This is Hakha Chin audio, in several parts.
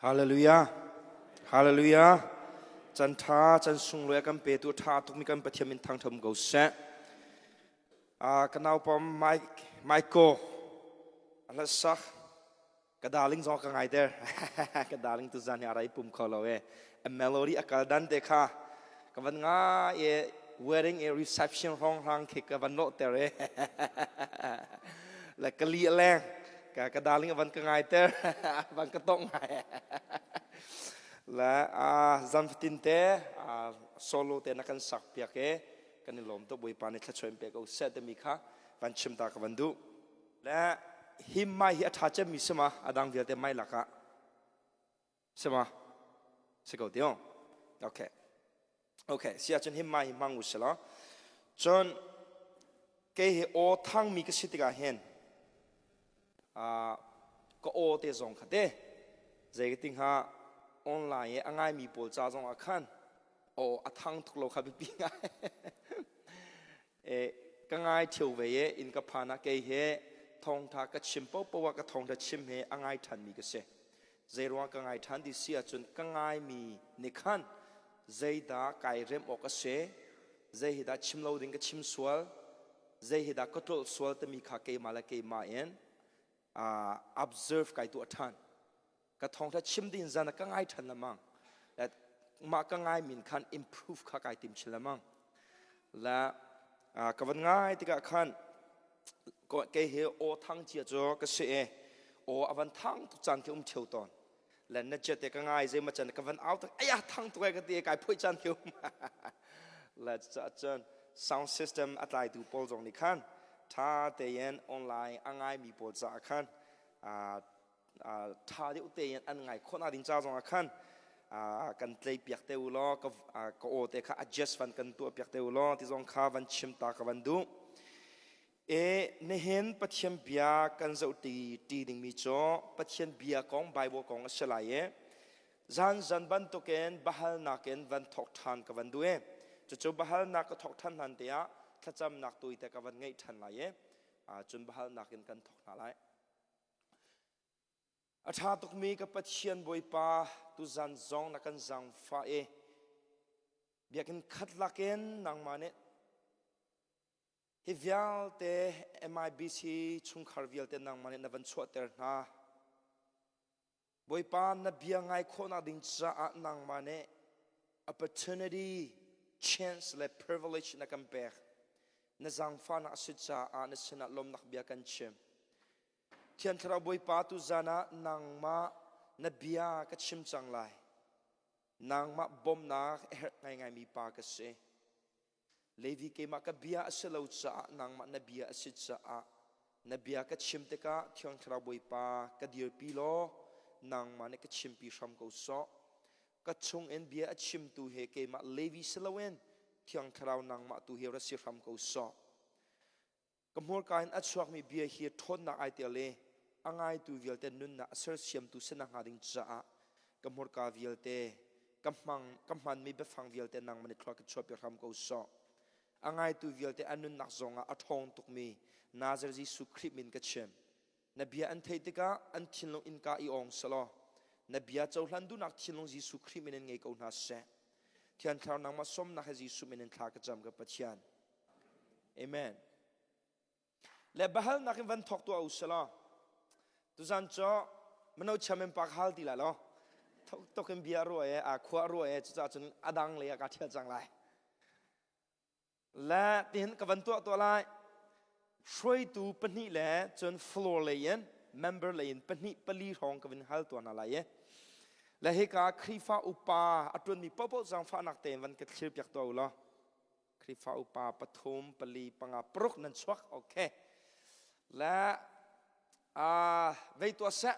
Hallelujah. Hallelujah. Can tha can sunglawi a kan petu tha tukmi kan Pathian min thangtham ko seh. Ah ka nau pom Mike Michael a sak ka darling zong ka ngai ter ka darling tu zan hi a rai pum kho lo e a melody a kal dan te kha ka van nga e wedding a reception rong rang khi ka van lo ter e le ka li leng ka ka darling a van ka ngai ter van ka tong ngai le a zan fatin te solo te na kan sak piak e kan i lawm to bawipa nih thlachuan pe ko seh timi kha van chim ta ka van duh le hi mai hi a ṭha cemmi si ma a dang vialte mai lakah si ma si ko tiong okay okay si ahcun hi mai hi hmang u si law cun kei hi aw thangmi ka si tikah hin ka aw te zong kha te zei ka ti hnga online i a ngaimi pawl ca zong ah khan aw a thang tuk lo kha biapi ngai ka ngai thio ve i inn ka phan ah kei he thawngtha ka chim paohpaoh ah ka thawngtha chim he a ngai ṭhanmi ka si. Zeiruang ka ngai ṭhan ti si ahcun ka ngaimi nih khan zeidah kai remh awk a si, zei hi dah chim lo ding ka chim sual, zei hi dah ka tlolh sual timi kha keimah le keimah in observe kai tuah ṭhan. Ka thawngtha chim ding zan ah ka ngai ṭhan lengmang. Mah ka ngai min khan improve kha kai tim chin lengmang. Le ka van ngai tikah khan kei hi aw thang cia cu ka si i aw a van thang tuk caan khi um ṭheo tawn. Le na cia te ka ngai zei ma can ka van au tak aya thang tuk ai ka ti kai phoih caan khi um. Le cucaah cun sound system a tlaitu pawl zong nih khan ṭha tein online a ngaimi pawl caah khan ṭha deuh tein an ngai khawh nak ding ca zongah khan kan tlei piak te u law ka ka aw te kha adjust van kan tuah piak te u law ti zong kha van chim ta ka van duh e nihin Pathian bia kan zoh ti ti dingmi cu Pathian bia kong Bible kong a si lai i zan zan bantukin bahalnak in van thawk ṭhan ka van duh i cucu bahalnak ka thawk ṭhan hlan te ah thlacamnak tuite ka van ngeih ṭhan lai i cun bahalnak in kan thawk hna lai. A ṭha tukmi ka Pathian Bawipa, tuzan zong na kan zaangfah i biakinn khat lakin nangmah nih hi vialte MIBC chungkhar vialte nangmah nih na van chuahter hna. Bawipa na bia ngai khawhnak ding caah nangmah nih opportunity, chance le privilege na kan pek. Na zaangfahnak a si caah na sinah lawmnak bia kan chim. Thiang Thlarau Bawipa tu zan ah nangmah na bia ka chim cang lai. Nangmah bawmhnak a herh ngaingaimi pa ka si. Levi keimah ka bia a si lo caah nangmah na bia a si caah na bia ka chim tikah Thiang Thlarau Bawipa ka dirpi law nangmah nih ka chimpi hram ko sawh. Ka chungin bia a chimtu he keimah Levi si loin Thiang Thlarau nangmah tu hi ra si hram ko sawh. Ka hmurka in a chuakmi bia hi ṭhawnnak ai tel i a ngaitu vialte nunnak a sersiamtu si nakhnga ding caah ka hmurka vialte ka hmang ka hmanmi biafang vialte nangmah nih thlua ka chuahpi hram ko sawh. A ngaitu vialte an nunnak zongah a ṭhawng tukmi Nazareth Jesuh Khrih min ka chim. Na bia an theih tikah an thinlung innka i ong selaw na bia cohlan duhnak thinlung Jesuh Khrih min in ngei ko hna seh. Thiang Thlarau nangmah sawmnak he Jesuh min in thla ka cam ka Pathian. Amen. Le bahalnak in van thawk tuah u selaw tuzan cu mano chairman pa hal ti lai lo tok in bia ruah e a khua ruah e cucaah cun adang lei ah ka thial cang lai Le tihin ka van tuah tuah lai. Hruaitu pahnih le cun floor lei in member lei in pahnih pali hrawng ka van hal tuah hna lai i. Le hika Khrihfa upa a ṭuanmi paohpaoh zaangfahnak tein van ka thlir piak tuah u law. Khrihfa upa pathum, pali, panga, paruk nan chuak. Okay. Le uh, vei tuah seh.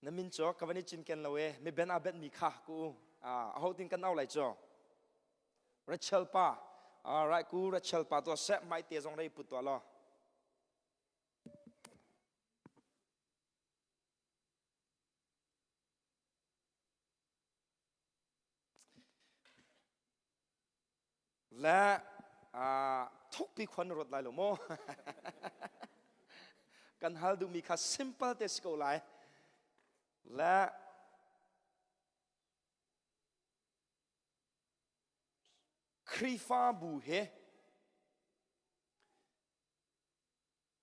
Na min cu ka van i cinken lo e mi ben a benhmi kha ku aho tin kan au lai cu Rachel pa alright ku Rachel pa tuah seh mai te zong rei put tuah law Le thukpi khua na ruat lai lo maw? Kan hal duhmi kha simple te si ko lai. Le Khrihfabu he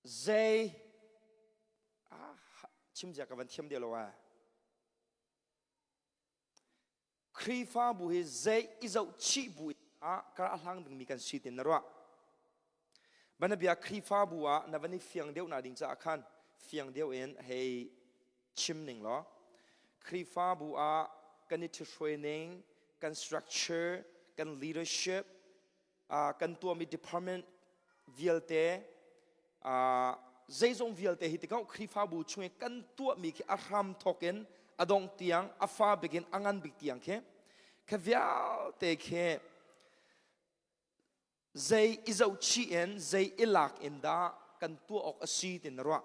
zei ah chim zia ka van thiam deuh lo ah Khrihfabu hi zei i zohchih bu ah kar a hlang dingmi kan si tin na ruah. Banabia Khrihfabu ah na van i fiang deuh na ding caah khan fiang deuh in hei chim ning law Khrihfabu ah kan i ṭhithruai ning, kan structure, kan leadership, kan tuahmi department vialte zeizong vialte hi tikah Khrihfabu chung i kan tuahmi khi a hram thawk in a dongh tiang a fa bik in a ngan bik tiang khi kha vialte khi zei i zohchih in zei i lak in dah kan tuah awk a si ti na ruah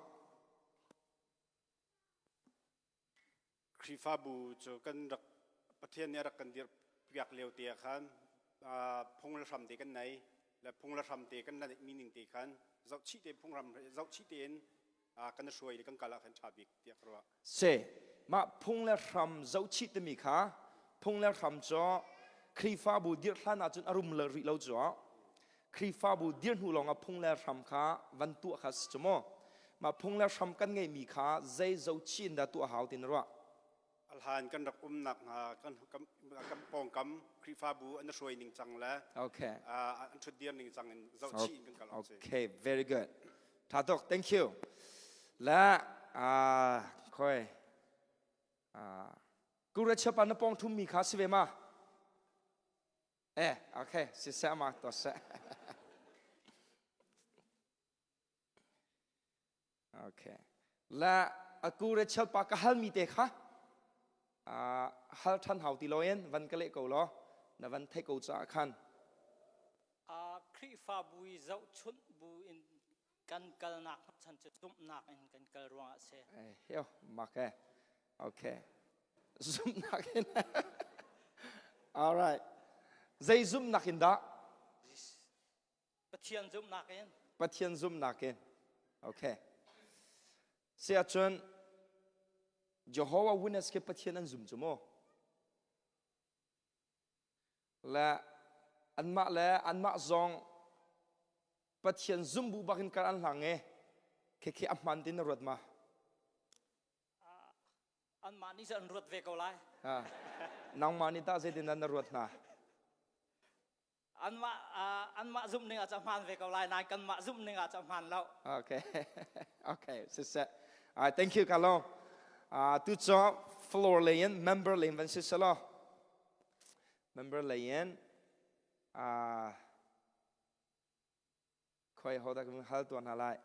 Khrihfabu cu kan rak Pathian nih a rak kan dirpiak lio te ah khan phung le hram te kan nei le phung le hram te kan neihmi ning te khan zohchih te phunghram zohchih tein kan hruai le kan kal ah khan ṭha bik tiah ka ruah. Se mah phung le hram zohchih timi kha phung le hram cu Khrihfabu dirh hlan ahcun a rum le rih lo cu Khrihfabu dir hnu lawngah phung le hram kha van tuah kha si cu maw? Mah phung le hram kan ngeihmi kha zei zohchih in dah tuah hau ti na ruah? A hlan kan rak umnak hna kan kan pawngkam Khrihfabu an hruai ning cang le okay. an ṭhutdir ning cang in zohchih in kan kal awk si. Okay, very good. Tha tuk, thank you. La khoi Kura chapa na pong thum mi kha si ve ma? Eh, okay, siseh ma to seh. Okay. La aku re chel pa ka hal mi te kha hal than hau ti lo in van ka leh ko law na van thei ko ca khan. Khrihfabu i zohchunh bu in kan kalnak chan cu zumhnak in kan kal ruangah a si. Eh, yo, mak eh. Okay. Zumhnak in. All right. Zei zumhnak in dah? Pathian zumhnak in. Pathian zumhnak in. Okay. Si ahcun Jehovah Witness khi Pathian an zum cu mu. Le anmah le anmah zong Pathian zum bu bakin kar an hlang e. Khi khi a hman tin na ruat ma? Anmah nih an ruat ve ko lai. Nangmah nih tah zeitin na ruat hna? Anmah anmah zumh ning ah cu hmaan ve ko lai nain kanmah zumh ning ah cu hmaan lo. Okay. Okay, siseh. Uh, thank you Carlo. Uh, tu cu floor lei in member lei in van si selaw. Member lei in uh, khoi ho dah kan hal tuan hna lai.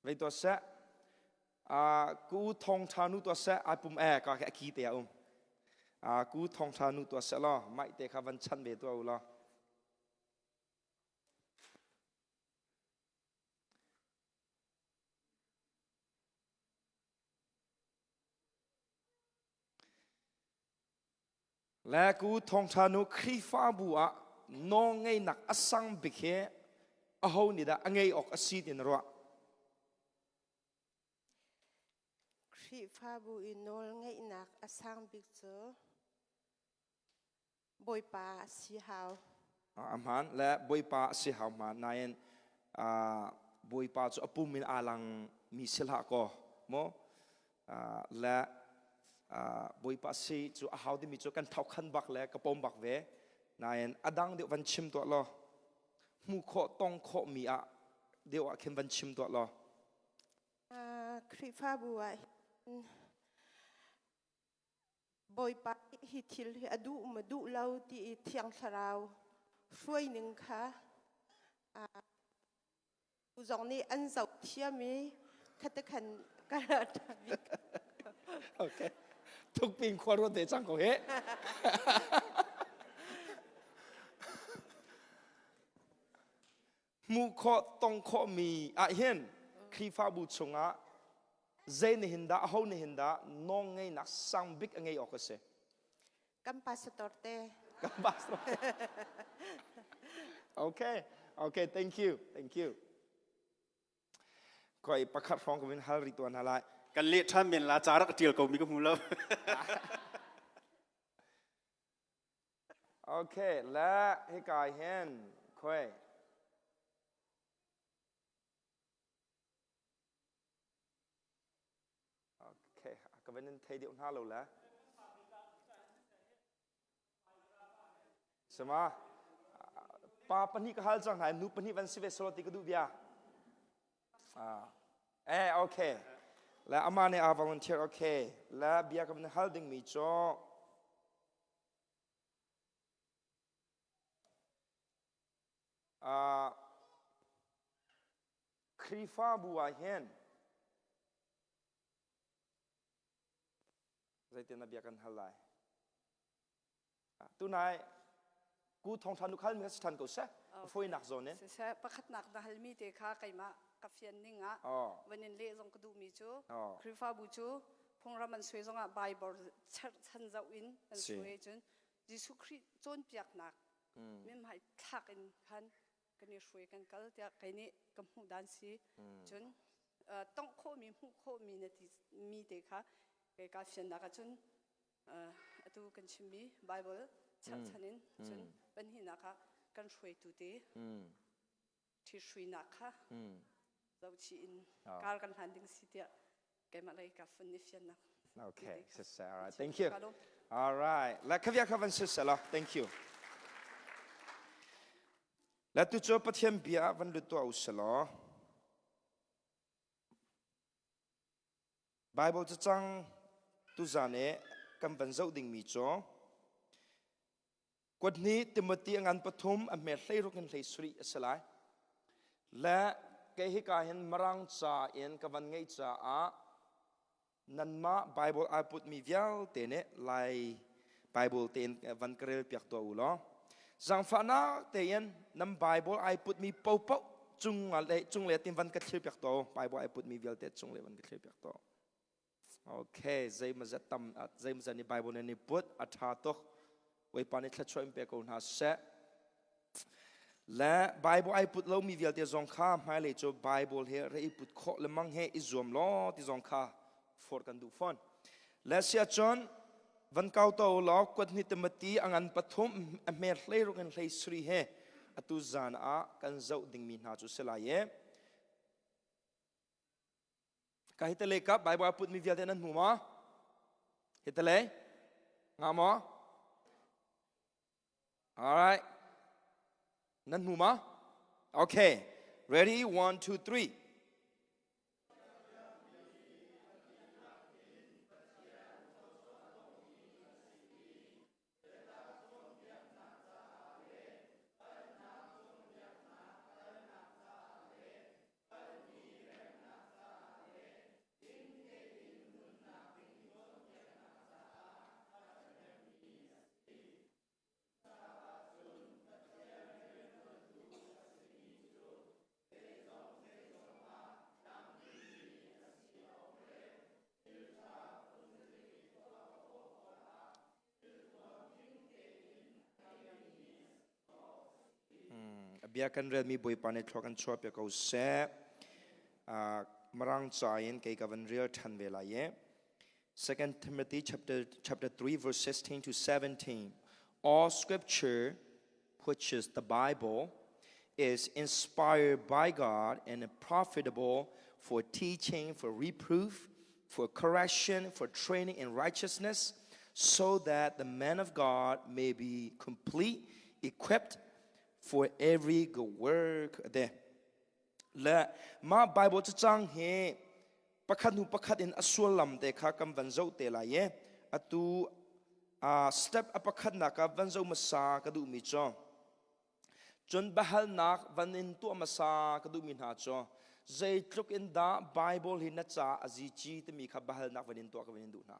Vei tuah seh. Ku thawngṭha nu tuah seh. Ai pum e ka khi a ki te a um. Ku thawngṭha nu tuah seh law maih te kha van chan ve tuah u law. Le ku thawngṭha nu Khrihfabu ah nawlngeihnak a sang bik hi aho nih dah a ngei awk a si ti na ruah? Khrihfabu i nawlngeihnak a sang bik cu Bawipa a si hau. A hmaan le Bawipa a si hau hmaan nain Bawipa cu a pum in aa lang mi si hlah kaw maw le Bawipa si cu a hau timi cu kan thokhan bak le ka pom bak ve nain a dang deuh van chim tuah law hmu khawh tong khawh mi ah deuh ah khin van chim tuah law Khrihfabu ah Bawipa nih hi thil hi a duh maw duh lo ti i Thiang Thlarau hruaining kha uh, zong nih an zoh thiam i khate khan ka bik. Okay. Thukping khua ruat te cang ko he. Hmuh khawh tong khawh mi ah hin Khrihfabu chungah zei nih hin dah aho nih hin dah nawlngeihnak sang bik a ngei awk a si? Kan pastor te. Kan pastor. Okay. Okay, thank you. Thank you. Koi pakhat hrawng ka vin hal rih tuan hna lai. Kan leh ṭhan men la ca rak ṭial ko mi ka hmu lo. Okay, le hika hin khoi Okay, ka van in thei deuh hna lo le. Sama pa pahnih ka hal cang hna nu pahnih van si ve selaw ti ka duh bia. Ah. Eh okay. Le ama nih a volunteer okay. Le bia ka van hal ding mi cu uh, Khrihfabu ah hin zeitin na bia kan hal lai tunai ku thongtha nu khal mi si than ko seh foinak zawn in siseh pakhatnak na halmi te kha keimah ka fian ning ah van in leh zong ka duhmi cu Khrihfabu cu phungram an suai zongah Bible cherhchan zoh in an suai cun Jesuh Khrih cawnpiaknak mimhai thlak in khan kan i hruai kan kal tiah kei nih ka hmuh dan si cun tongh khawhmi hmuh khawhmi na ti mi te kha kei ka fiannak ahcun atu kan chimmi Bible cherhchan in cun pahnihnak ah kan hruaitu te ṭhihruinak kha zohchih in kar kan hlan ding si tiah keimah lei ka fun i fiannak. Okay, sister. All right, thank you. All right. La khavia khavan sisela. Thank you. La tu chu Pathian bia van lut to uselo. Bible cacang tu zan e kan van zoh ding mi cu Kuat hnih Timothy a ngan pathum a hme 16 in 17 a si lai. Le kei hika hin Mirang ca in ka van ngeih caah nanmah Bible ai putmi vialte nih Lai Bible tein van ka rel piak tuah u law. Zaangfahnak tein nan Bible ai putmi paohpaoh cung le cung le tin van ka thlir piak tuah u. Bible ai putmi vialte cung le van ka thlir piak tuah u. Okay, zeimazat tam zeimazat nih Bible nan i put a ṭha tuk. Bawipa nih thluachuah in pe ko hna seh. Le Bible ai put lomi vialte zong kha hmailei cu Bible he re i put khawh lemang he i zuam law ti zong kha forh kan duh fawn. Le sia cun van kau to law kuat hnih Timothy a ngan pathum a hme 16 in 17 he atu zan ah kan zoh dingmi hna cu si lai i Ka hi tale ka Bible a putmi vialte nan hmu maw? Hi tale nga maw? All right. Nan hmu maw? Okay. Ready? One, two, three. A bia kan relmi Bawipa nih thlua kan chuahpiak ko seh. Mirang ca in kei ka van rel ṭhan ve lai i 2 Timothy chapter 3 verse 16 to 17 All scripture which is the Bible is inspired by God and profitable for teaching, for reproof, for correction, for training in righteousness, so that the man of God may be complete, equipped for every good work. De. Le ma Bible cacang hi pakhat hnu pakhat in a sullam te kha kan van zoh te lai i atu step a pakhatnak ah van zoh hmasa ka duhmi cu cun biahalnak van in tuah hmasa ka duhmi hna cu zeitluk in dah Bible hi na ca a zici timi kha biahalnak van in tuah ka van in duh hna.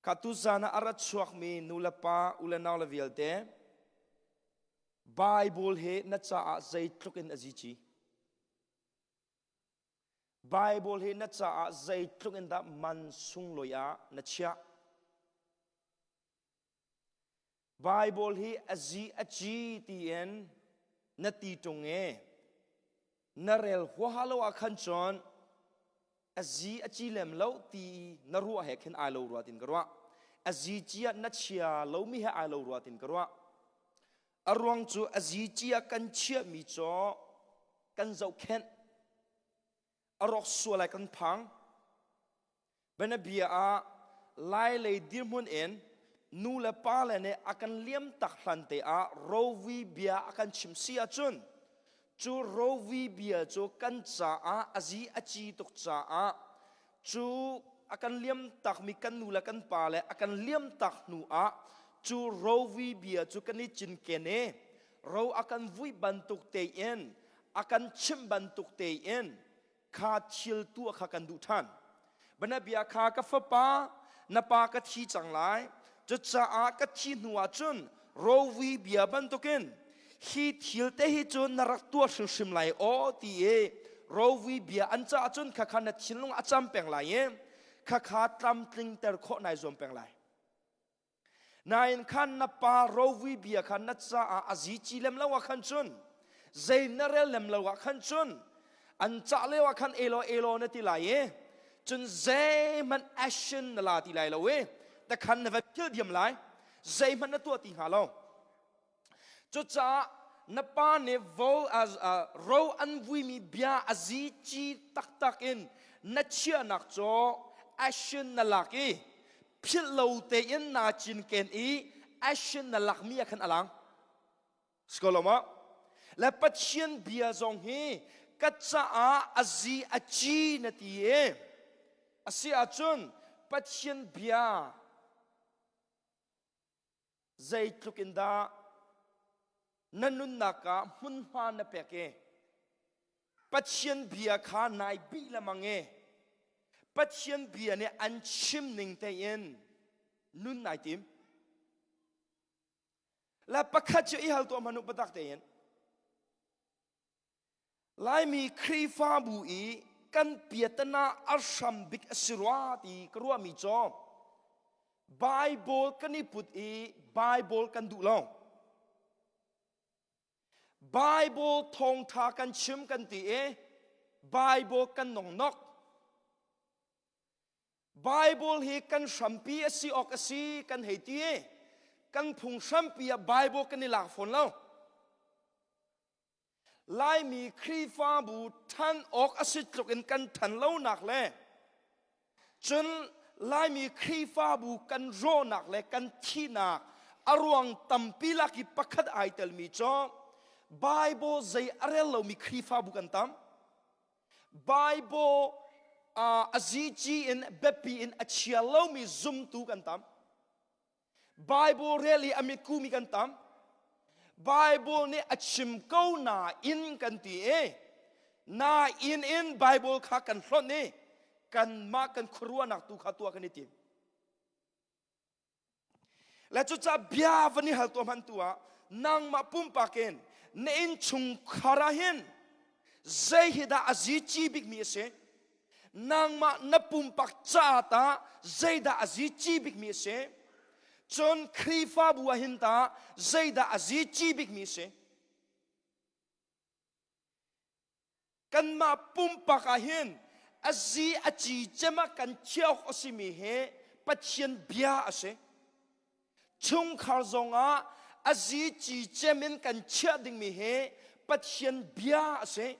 Kha tuzan ah a ra chuakmi nu le pa u le nau le vialte Bible hi na caah zeitluk in a zici? Bible hi na caah zeitluk in dah man sunglawi ah na chiah? Bible hi a zi a ci tiin na ti ṭung i. Na rel huaha lo ah khan cun a zi a ci lem lo ti na ruah he khin ai lo rua tin ka ruah. A zi ci ah na chia lomi he ai lo rua tin ka ruah. A ruang cu a zi ci ah kan chiahmi cu kan zohkhenh a rawk sual ai kan phang. Bianabia ah Lailei dirhmun in nu le pa le nih a kan liam tak hlan te ah rovi bia a kan chim si ahcun cu rovi bia cu kan caah a zi a ci tuk caah cu a kan liam takmi kan nu le kan pa le a kan liam tak hnu ah cu rovi bia cu kan i cinken i ro a kan vui bantuk tein a kan chimh bantuk tein kha thil tuah kha kan duh ṭhan. Banabia kha ka fapa, na pa ka thi cang lai, cucaah ka thi hnu ah cun rovi bia bantukin hi thil te hi cu na rak tuah hrimhrim lai aw ti i rovi bia an caah cun khakha na thinlung a cam peng lai i khakha tlamtlingter khawh nai zuam peng lai. Nain khan na pa rovi bia kha na caah a zici lem lo ah khan cun zei na rel lem lo ah khan cun an cah lio ah khan elo elo na ti lai i cun zeihmanh action na la ti lai lo i takhan na va phil diam lai zeihmanh na tuah ti hnga lo Cucaah na pa nih vo ro an vuimi bia a zici taktak in na chiahnak cu action na lak i philh lo tein naa cinken i action na lakmi ah khan a lang. Sikoloma le Pathian bia zong hi ka caah a zi a ci na ti i a si ahcun Pathian bia Zeitluk in dah na nunnak ah hmunhma na pek i Pathian bia kha nai bih lemang i Pathian bia nih an chim ning tein nun nai tim. Le pakhat cu i hal tuah hmanh u biatak tein. Laimi Khrihfabu i kan piatana a hram bik a si rua ti ka ruahmi cu Bible kan i put i Bible kan duh lo. Bible thawngtha kan chim kan ti i Bible kan nongnok. Bible hi kan hrampi a si awk a si kan hei ti i kan phung hrampi ah Bible kan i lak fawn lo. Laimi Khrihfabu ṭhan awk a si tluk in kan ṭhan lonak le cun Laimi Khrihfabu kan rawhnak le kan thihnak a ruang tampi lak i pakhat ai telmi cu Bible zei a rel lomi Khrihfabu kan tam. Bible a zici in biapi in a chia lomi zumtu kan tam. Bible rel i a mitkumi kan tam. Bible nih a chim ko nain kan ti i nain in Bible kha kan hlonh i kanmah kan khuaruahnak tu kha tuah kan i tim. Le cucaah bia van i hal tuah hman tu ah nangmah pumpak in na innchungkhar ah hin zei hi dah a zici bikmi a si? Nangmah na pumpak ca ta zeidah a zici bikmi a si? Cun Khrihfabu ah hin ta zeidah a zici bikmi a si? Kanmah pumpak ah hin a zi a ci cem ah kan chiah awk a simi hi Pathian bia a si. Chungkhar zongah a zici cem in kan chiah dingmi hi Pathian bia a si.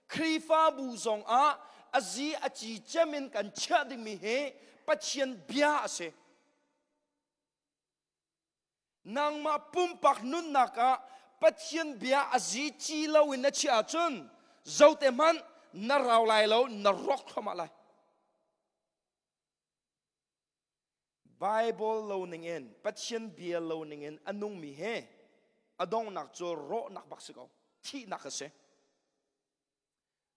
Khrihfabu zongah a zi a ci cem in kan chiah dingmi hi Pathian bia a si. Nangmah pumpak nunnak ah Pathian bia a zici lo in na chiah ahcun zote hmanh na rau lai lo, na rawk thluahmah lai. Bible lo ningin Pathian bia lo ningin a nungmi he a donghnak cu rawhnak bak si ko thihnak a si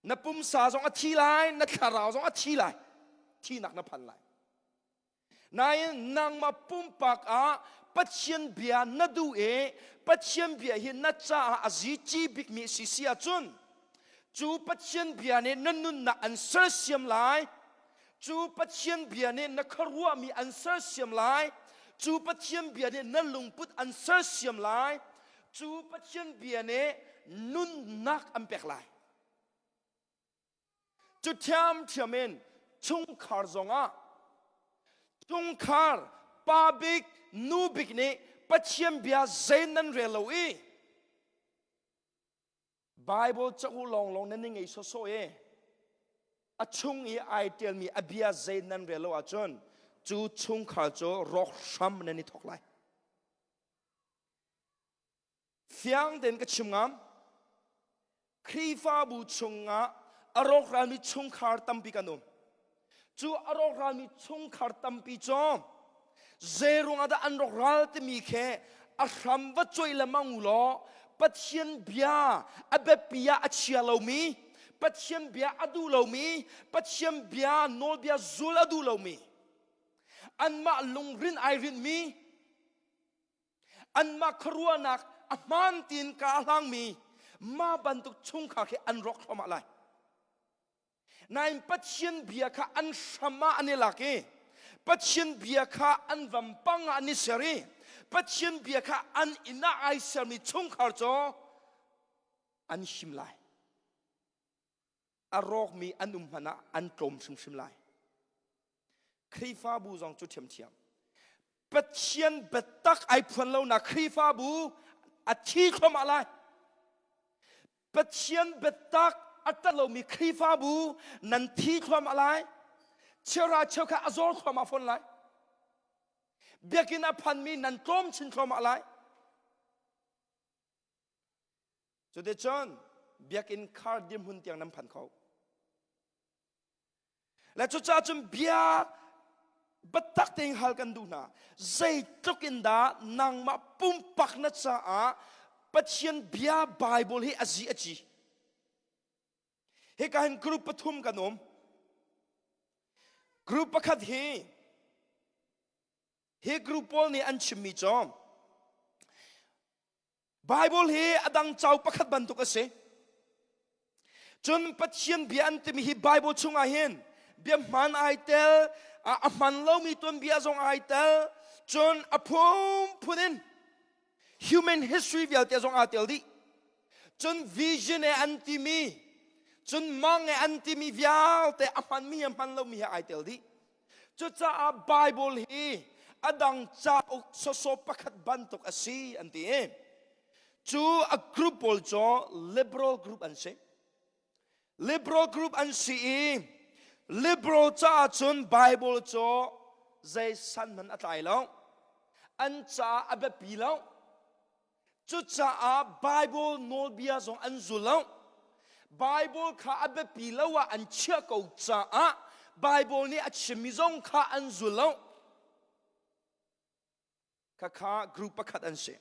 na pumsa zong a thi lai na thlarau zong a thi lai thihnak na phan lai nain nangmah pumpak ah Pathian bia na duh i Pathian bia hi na caah a zici bikmi si si ahcun cu Pathian bia nih na nunnak an sersiam lai Cu Pathian bia nih na khuaruahmi an sersiam lai. Cu Pathian bia nih na lungput an sersiam lai. Cu Pathian bia nih nunnak an pek lai. Cu ṭhiamṭhiam in chungkhar zongah chungkhar pa bik nu bik nih Pathian bia zei nan rel lo i Bible cauk lawnglawng nan i ngei sawsawh i a chung i ai ṭialmi a bia zei nan rel lo ahcun cu chungkhar cu rawk hram nan i thawk lai. Fiang tein ka chim ngam. Khrihfabu chungah a rawkralmi chungkhar tampi kan um. Cu a rawkralmi chungkhar tampi cu zei ruangah dah an rawkral timi khi a hram va cuai lengmang u law Pathian bia a biapi ah a chia lomi, Pathian bia a duh lomi, Pathian bia nawlbia zul a duh lomi, anmah lungrin ai rinhmi, anmah khuaruahnak a hmaan tiin ka hlangmi mah bantuk chungkhar khi an rawk thluahmah lai. Nain Pathian bia kha an hram ah an i lak i Pathian bia kha an vampang ah an i ser i Pathian bia kha an inn ah ai sermi chungkhar cu an him lai. A rawkmi an um hmanh ah an tlawm hrimhrim lai. Khrihfabu zong cu ṭhiamṭhiam. Pathian biatak ai phuan lonak Khrihfabu a thi thluahmah lai. Pathian biatak a ṭat lomi Khrihfabu nan thi thluahmah lai. Cheuhra cheukhat a zor thluahmah fawn lai. Biakinn a phanmi nan tlawm chin thluahmah lai. Cuticun biakinn khar dirhmun tiang nan phan kho. Le cucaah cun bia biatak tein hal kan duh hna. Zeitluk in dah nangmah pumpak na caah Pathian bia Bible hi a zi a ci. Hika hin group pathum kan um. Group pakhat hi hi group pawl nih an chimmi cu Bible hi a dang cau pakhat bantuk a si. Cun Pathian bia an timi hi Bible chungah hin bia hmaan ai tel, a hman lomi tuanbia zong ai tel, cun a phunphun in human history vialte zong aa tel dih. Cun vision e an timi, cun mang e an timi vialte a hmanmi he hman lomi he ai tel dih. Cucaah Bible hi a dang cauk sawsawh pakhat bantuk a si an ti i cu a group pawl cu liberal group an si. Liberal group an si i liberal caah cun Bible cu zei san hmanh a tlai lo. An caah a biapi lo. Cucaah Bible nawlbia zong an zul lo. Bible kha a biapi lo ah an chiah ko caah Bible nih a chimmi zong kha an zul lo. Khakha group pakhat an si.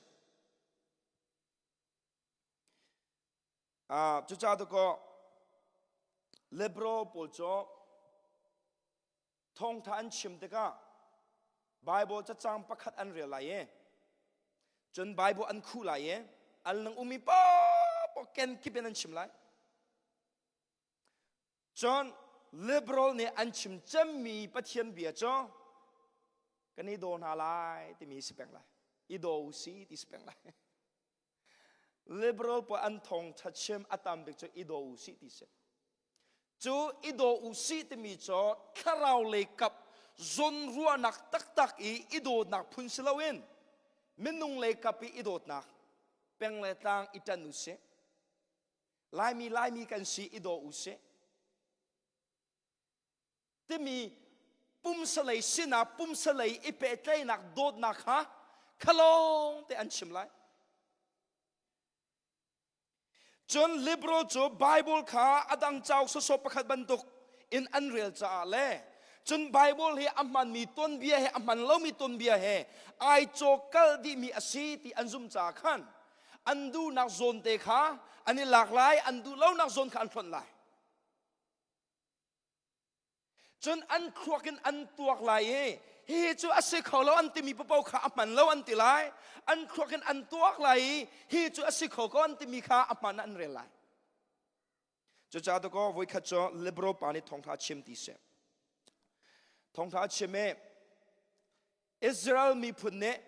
Ah, cucaah tukaw liberal pawl cu thawngtha an chim tikah Bible cacang pakhat an rel lai i cun Bible an khuh lai i an lung ummi paohpaoh kenkip in an chim lai. Cun liberal nih an chim cemmi Pathian bia cu kan i daw hna lai timi si peng lai. I daw u si ti si peng lai. Liberal pawl an thawngtha chim a tam bik cu i daw u si ti si. Cu i daw u sih timi cu thlarau lei kap zawnruahnak taktak i i dawtnak phun si loin minung lei kap i i dawtnak peng le tlang i ṭan u sih. Laimi Laimi kan si i daw u sih. Timi pumsalei sinah pumsalei i pehtlaihnak dawtnak kha khalawng te an chim lai. Cun liberal cu Bible kha a dang cauk sawsawh pakhat bantuk in an rel caah le cun Bible hi a hmanmi tuanbia he a hman lomi tuanbia he ai cawkkalh dihmi a si ti an zumh caah khan an duhnak zawn te kha an i lak lai, an duh lonak zawn kha an hlonh lai. Cun an thluak in an tuak lai i hihi cu a si kho lo an timi paoh kha a hman lo an ti lai. An thluak in an tuak lai i hi cu a si kho ko an timi kha a hman ah an rel lai. Cucaah dakaw voikhat cu liberal pa nih thawngtha chim ti si. Thawngtha chim i Israel miphun nih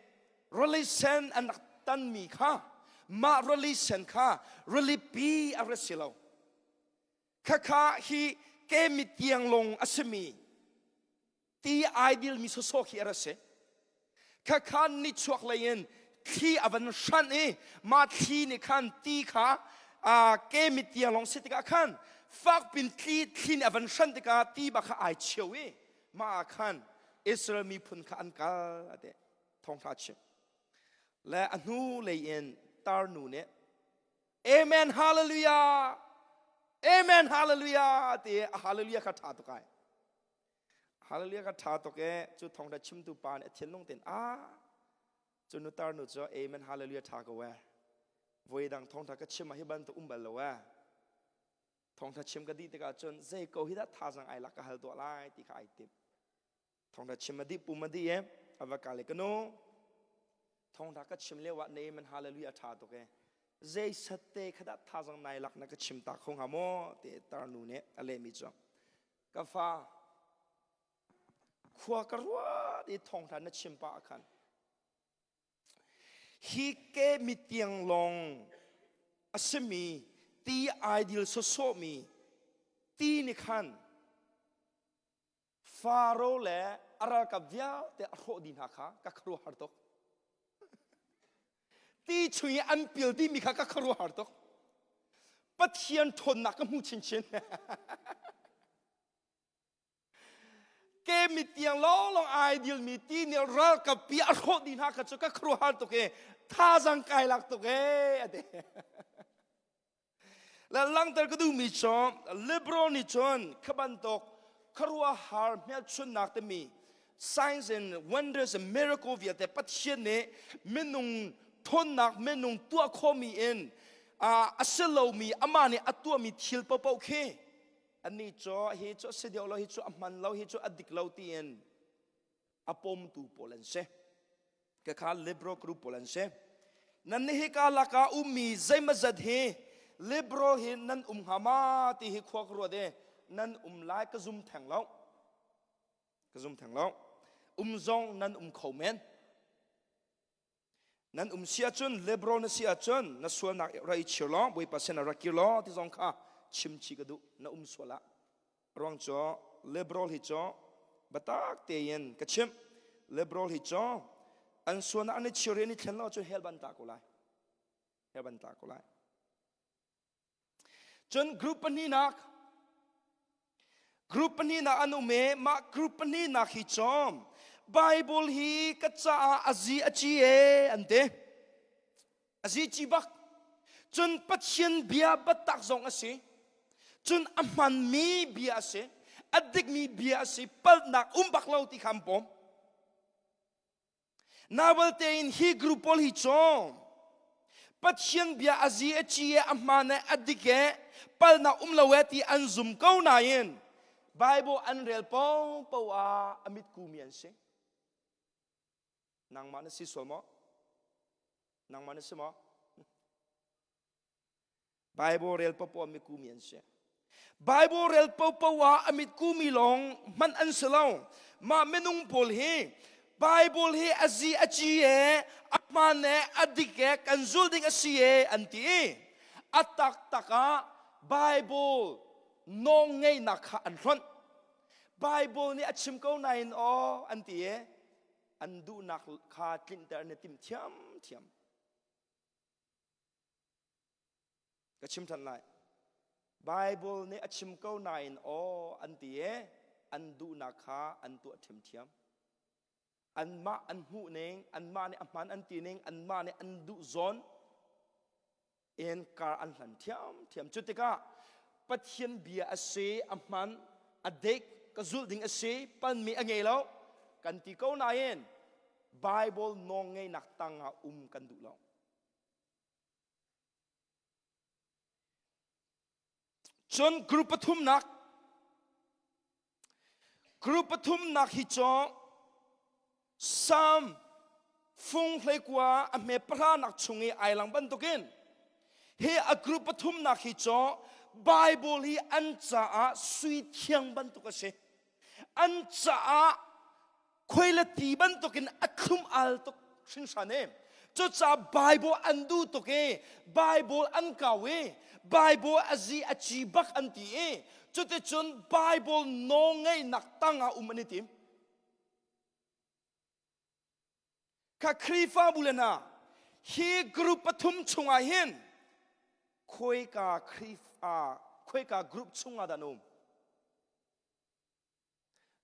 rili sen an rak tanmi kha mah rili sen kha rilipi a rak si lo. Khakha hi ke mitiang lawng a simi ti ai dilmi sawsawh khi a ra si. Khakhan nichuak lei in thli a van hranh i mah thli nih khan ti kha ke mitiang lawng si tikah khan fakpin thli thli nih a van hranh tikah ti bak kha ai cheu i mah ah khan Israel miphun kha an kal ate thawngtha chim le a hnu lei in tarnu nih Amen hallelujah Amen hallelujah ti a hallelujah kha tha tuk ai hallelujah kha tha tuk e cu thawngtha chimtu pa nih a thinlung ten a cu nu tar nu cu amen hallelujah tha ko e voi dang thawngtha ka chim ah hi bantuk um bal lo e thawngtha chim ka dih tikah cun zei ko hi dah thazang ai lak ka hal tuah lai ti kha ai tim Thawngtha chim a dih pum a dih e a va kal i ka nu thawngtha ka chim lio ah na amen hallelujah a tha tuk e zei sat te kha dah thazang nai lak na ka chim ta kho hnga maw ti tarnu nih a lehmi cu ka fa khua ka ruat i thawngtha na chim pah ah khan hi ke mitiang lawng a simi ti ai dil sawsawhmi ti nih khan Faro le a ralkap vialte a hrawh dih hna kha ka khuaruahhar tuk. Ti chung i an pil dihmi kha ka khuaruahhar tuk. Pathian ṭhawnnak ka hmu chinchin. Ke mitiang lawnglawng ai dilmi ti nih ralkap pi a hrawh dih hna kha cu ka khuaruahhar tuk i thazang kai lak tuk ee a ti. Le langhter ka duhmi cu liberal nih cun kha bantuk khuaruahhar hmelchunhnak timi signs and wonders and miracle vialte Pathian nih minung thawnnak minung tuah khawhmi in a si lomi amah nih a tuahmi thil paohpaoh khi annih cu hi cu a si deuh lo hi cu a hman lo hi cu a dik lo tiin a pomtu pawl an si. Khakha liberal group pawl an si. Nan nih hika lakah ummi zeimazat hi liberal hi nan um hnga ma ti hi khua ka ruat i nan um lai ka zum theng lo. Ka zum theng lo. Um zong nan um kho men. Nan um si ahcun liberal na si ahcun na sualnak ra i chir law Bawipa sin ah rak kir law ti zong kha chim chih ka duh na um sual ah. Ruang cu liberal hi cu biatak tein ka chimh liberal hi cu an suan ah an i chir i an i thlen lo cu hell ban ta ko lai hell ban ta ko lai cun group pahnihnak group pahnihnak an um i mah group pahnihnak hi cu Bible hi ka caah a zi a ci e an ti A zici bak. Cun Pathian bia biatak zong a si. Cun a hmanmi bia a si. A dikmi bia a si. Palhnak um bak lo ti kha an pawm. Nawal tein hi group pawl hi cu Pathian bia a zi a ci e a hmaan e a dik e palhnak um lo e ti an zum ko nain Bible an rel paohpaoh ah a mitkumi an si. Nangmah na si sual maw? Nangmah na si maw? Bible rel popo a mitkumi an si. Bible rel popo ah a mitkumi lawng hmanh an si lo. Mah minung pawl hi Bible hi a zi a ci e, a hmaan e, a dik e, kan zul ding a si e an ti i a taktak ah Bible nawng ngeihnak kha an hlonh. Bible nih a chim ko nain aw an ti i an duhnak kha tlinter an i tim thiamthiam. Ka chim ṭhan lai. Bible nih a chim ko nain aw an ti i an duhnak kha an tuah ṭhiamṭhiam. Anmah an hmuh ning, anmah nih a hmaan an ti ning, anmah nih an duh zawn in kar an hlan thiamthiam. Cu tikah Pathian bia a si, a hman, a dik, ka zulh ding a si, palmi a ngei lo, kan ti ko nain Bible nawlngeihnak tangah um kan duh lo. Cun group pathumnak Group pathumnak hi cu Psalm fung hleikua a hme pahranak chung i ai lang bantukin hi a group pathumnak hi cu Bible hi an caah sui thiang bantuk a si. An caah khuailati bantukin a thlum al tuk hringhran e. Cucaah Bible an duh tuk i Bible an kau i Bible a zi a ci bak an ti i cuticun Bible nawlngeihnak tangah um an i tim. Kha Khrihfabu le hna hi group pathum chungah hin khuaika Khrihfa khuaika group chungah dah na um?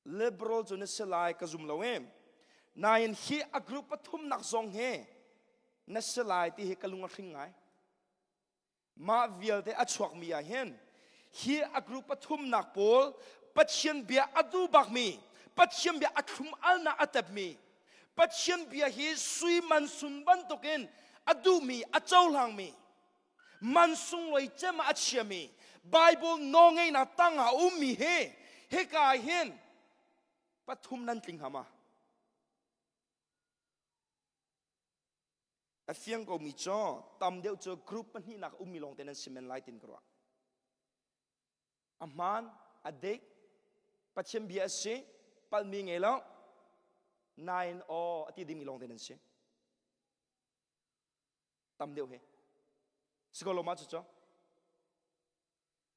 Liberal cu na si lai ka zum lo em. Nain hi a group pathumnak zong hi na si lai ti hi ka lung a hring ngai. Mah vialte a chuakmi ah hin hi a group pathumnak pawl Pathian bia a duh bakmi, Pathian bia a thlum alnak a tepmi, Pathian bia hi sui man sun bantukin a duhmi, a cohlangmi, man sunglawi cem ah a chiami, Bible nawlngeihnak tang ah a ummi hi hika hin pathum nan tling hnga ma? A fiang komi cu tam deuh cu group pahnihnak ummi lawngte nan si men lai tin ka ruah. A hmaan, a dik, Pathian bia a si, palhmi ngei lo, nain aw a ti dingmi lawngte nan si. Tam deuh hi. Si ko lo ma cucu?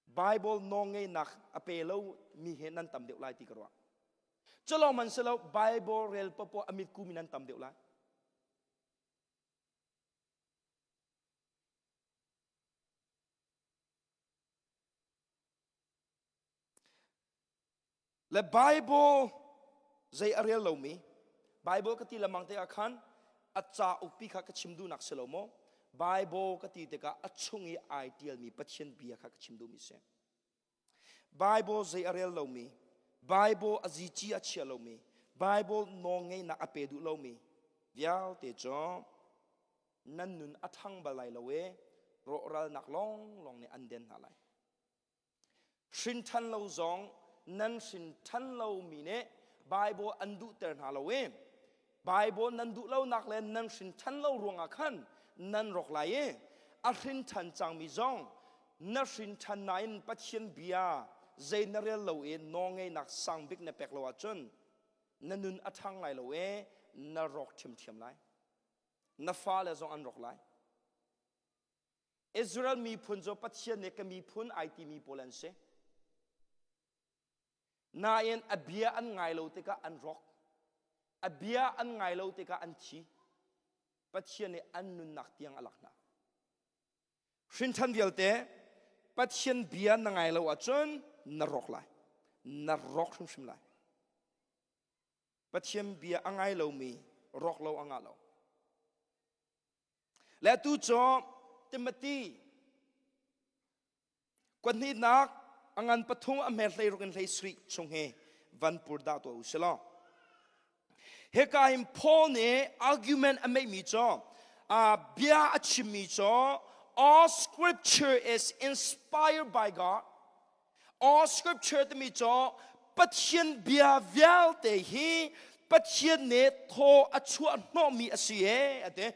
Bible nawlngeihnak a pe lo mi he nan tam deuh lai ti ka ruah. Culawng man si lo Bible rel popoh a mitku mi nan tam deuh lai. Le Bible zei a rel lomi Bible ka ti lamang te ah khan a cauk pi kha ka chim duhnak si lo maw Bible ka ti tikah a chung i ai tialmi Pathian bia kha ka chim duhmi si Bible zei a rel lomi Bible a zici a chia lomi Bible nawlngeihnak a pe duh lomi vialte cu nan nun a thang bal lai lo e rawhralnak lawnglawng nih an den hna lai Hrin ṭhan lo zong nan hrin ṭhan lomi nih Baibal an duhter hna lo i Baibal nan duh lonak le nan hrin ṭhan lo ruangah khan nan rawk lai i a hrin ṭhan cangmi zong na hrin ṭhan nain Pathian bia zei na rel lo i nawlngeihnak sang bik na pek lo ahcun na nun a ṭhang lai lo i na rawk ṭhiamṭhiam lai. Na fale zong an rawk lai. Israel miphun cu Pathian nih ka miphun ai timi pawl an si. Nain a bia an ngai lo tikah an rawk. A bia an ngai lo tikah an thi. Pathian nih an nunnak tiang a lak hna. Hrinṭhan vialte Pathian bia na ngai lo ahcun na rawk lai. Na rawk hrimhrim lai. Pathian bia a ngai lomi rawk lo a ngah lo. Le atu cu Timothy kuathnihnak a ngan pathum a hmer hlei ruk in hlei sarih chung hi van pur dah tuah u si law. Hika hin Paul nih argument a meihmi cu bia a chimmi cu all scripture is inspired by God. All scripture timi cu Pathian bia vialte hi Pathian nih thaw a chuah hnawhmi a si e a ti.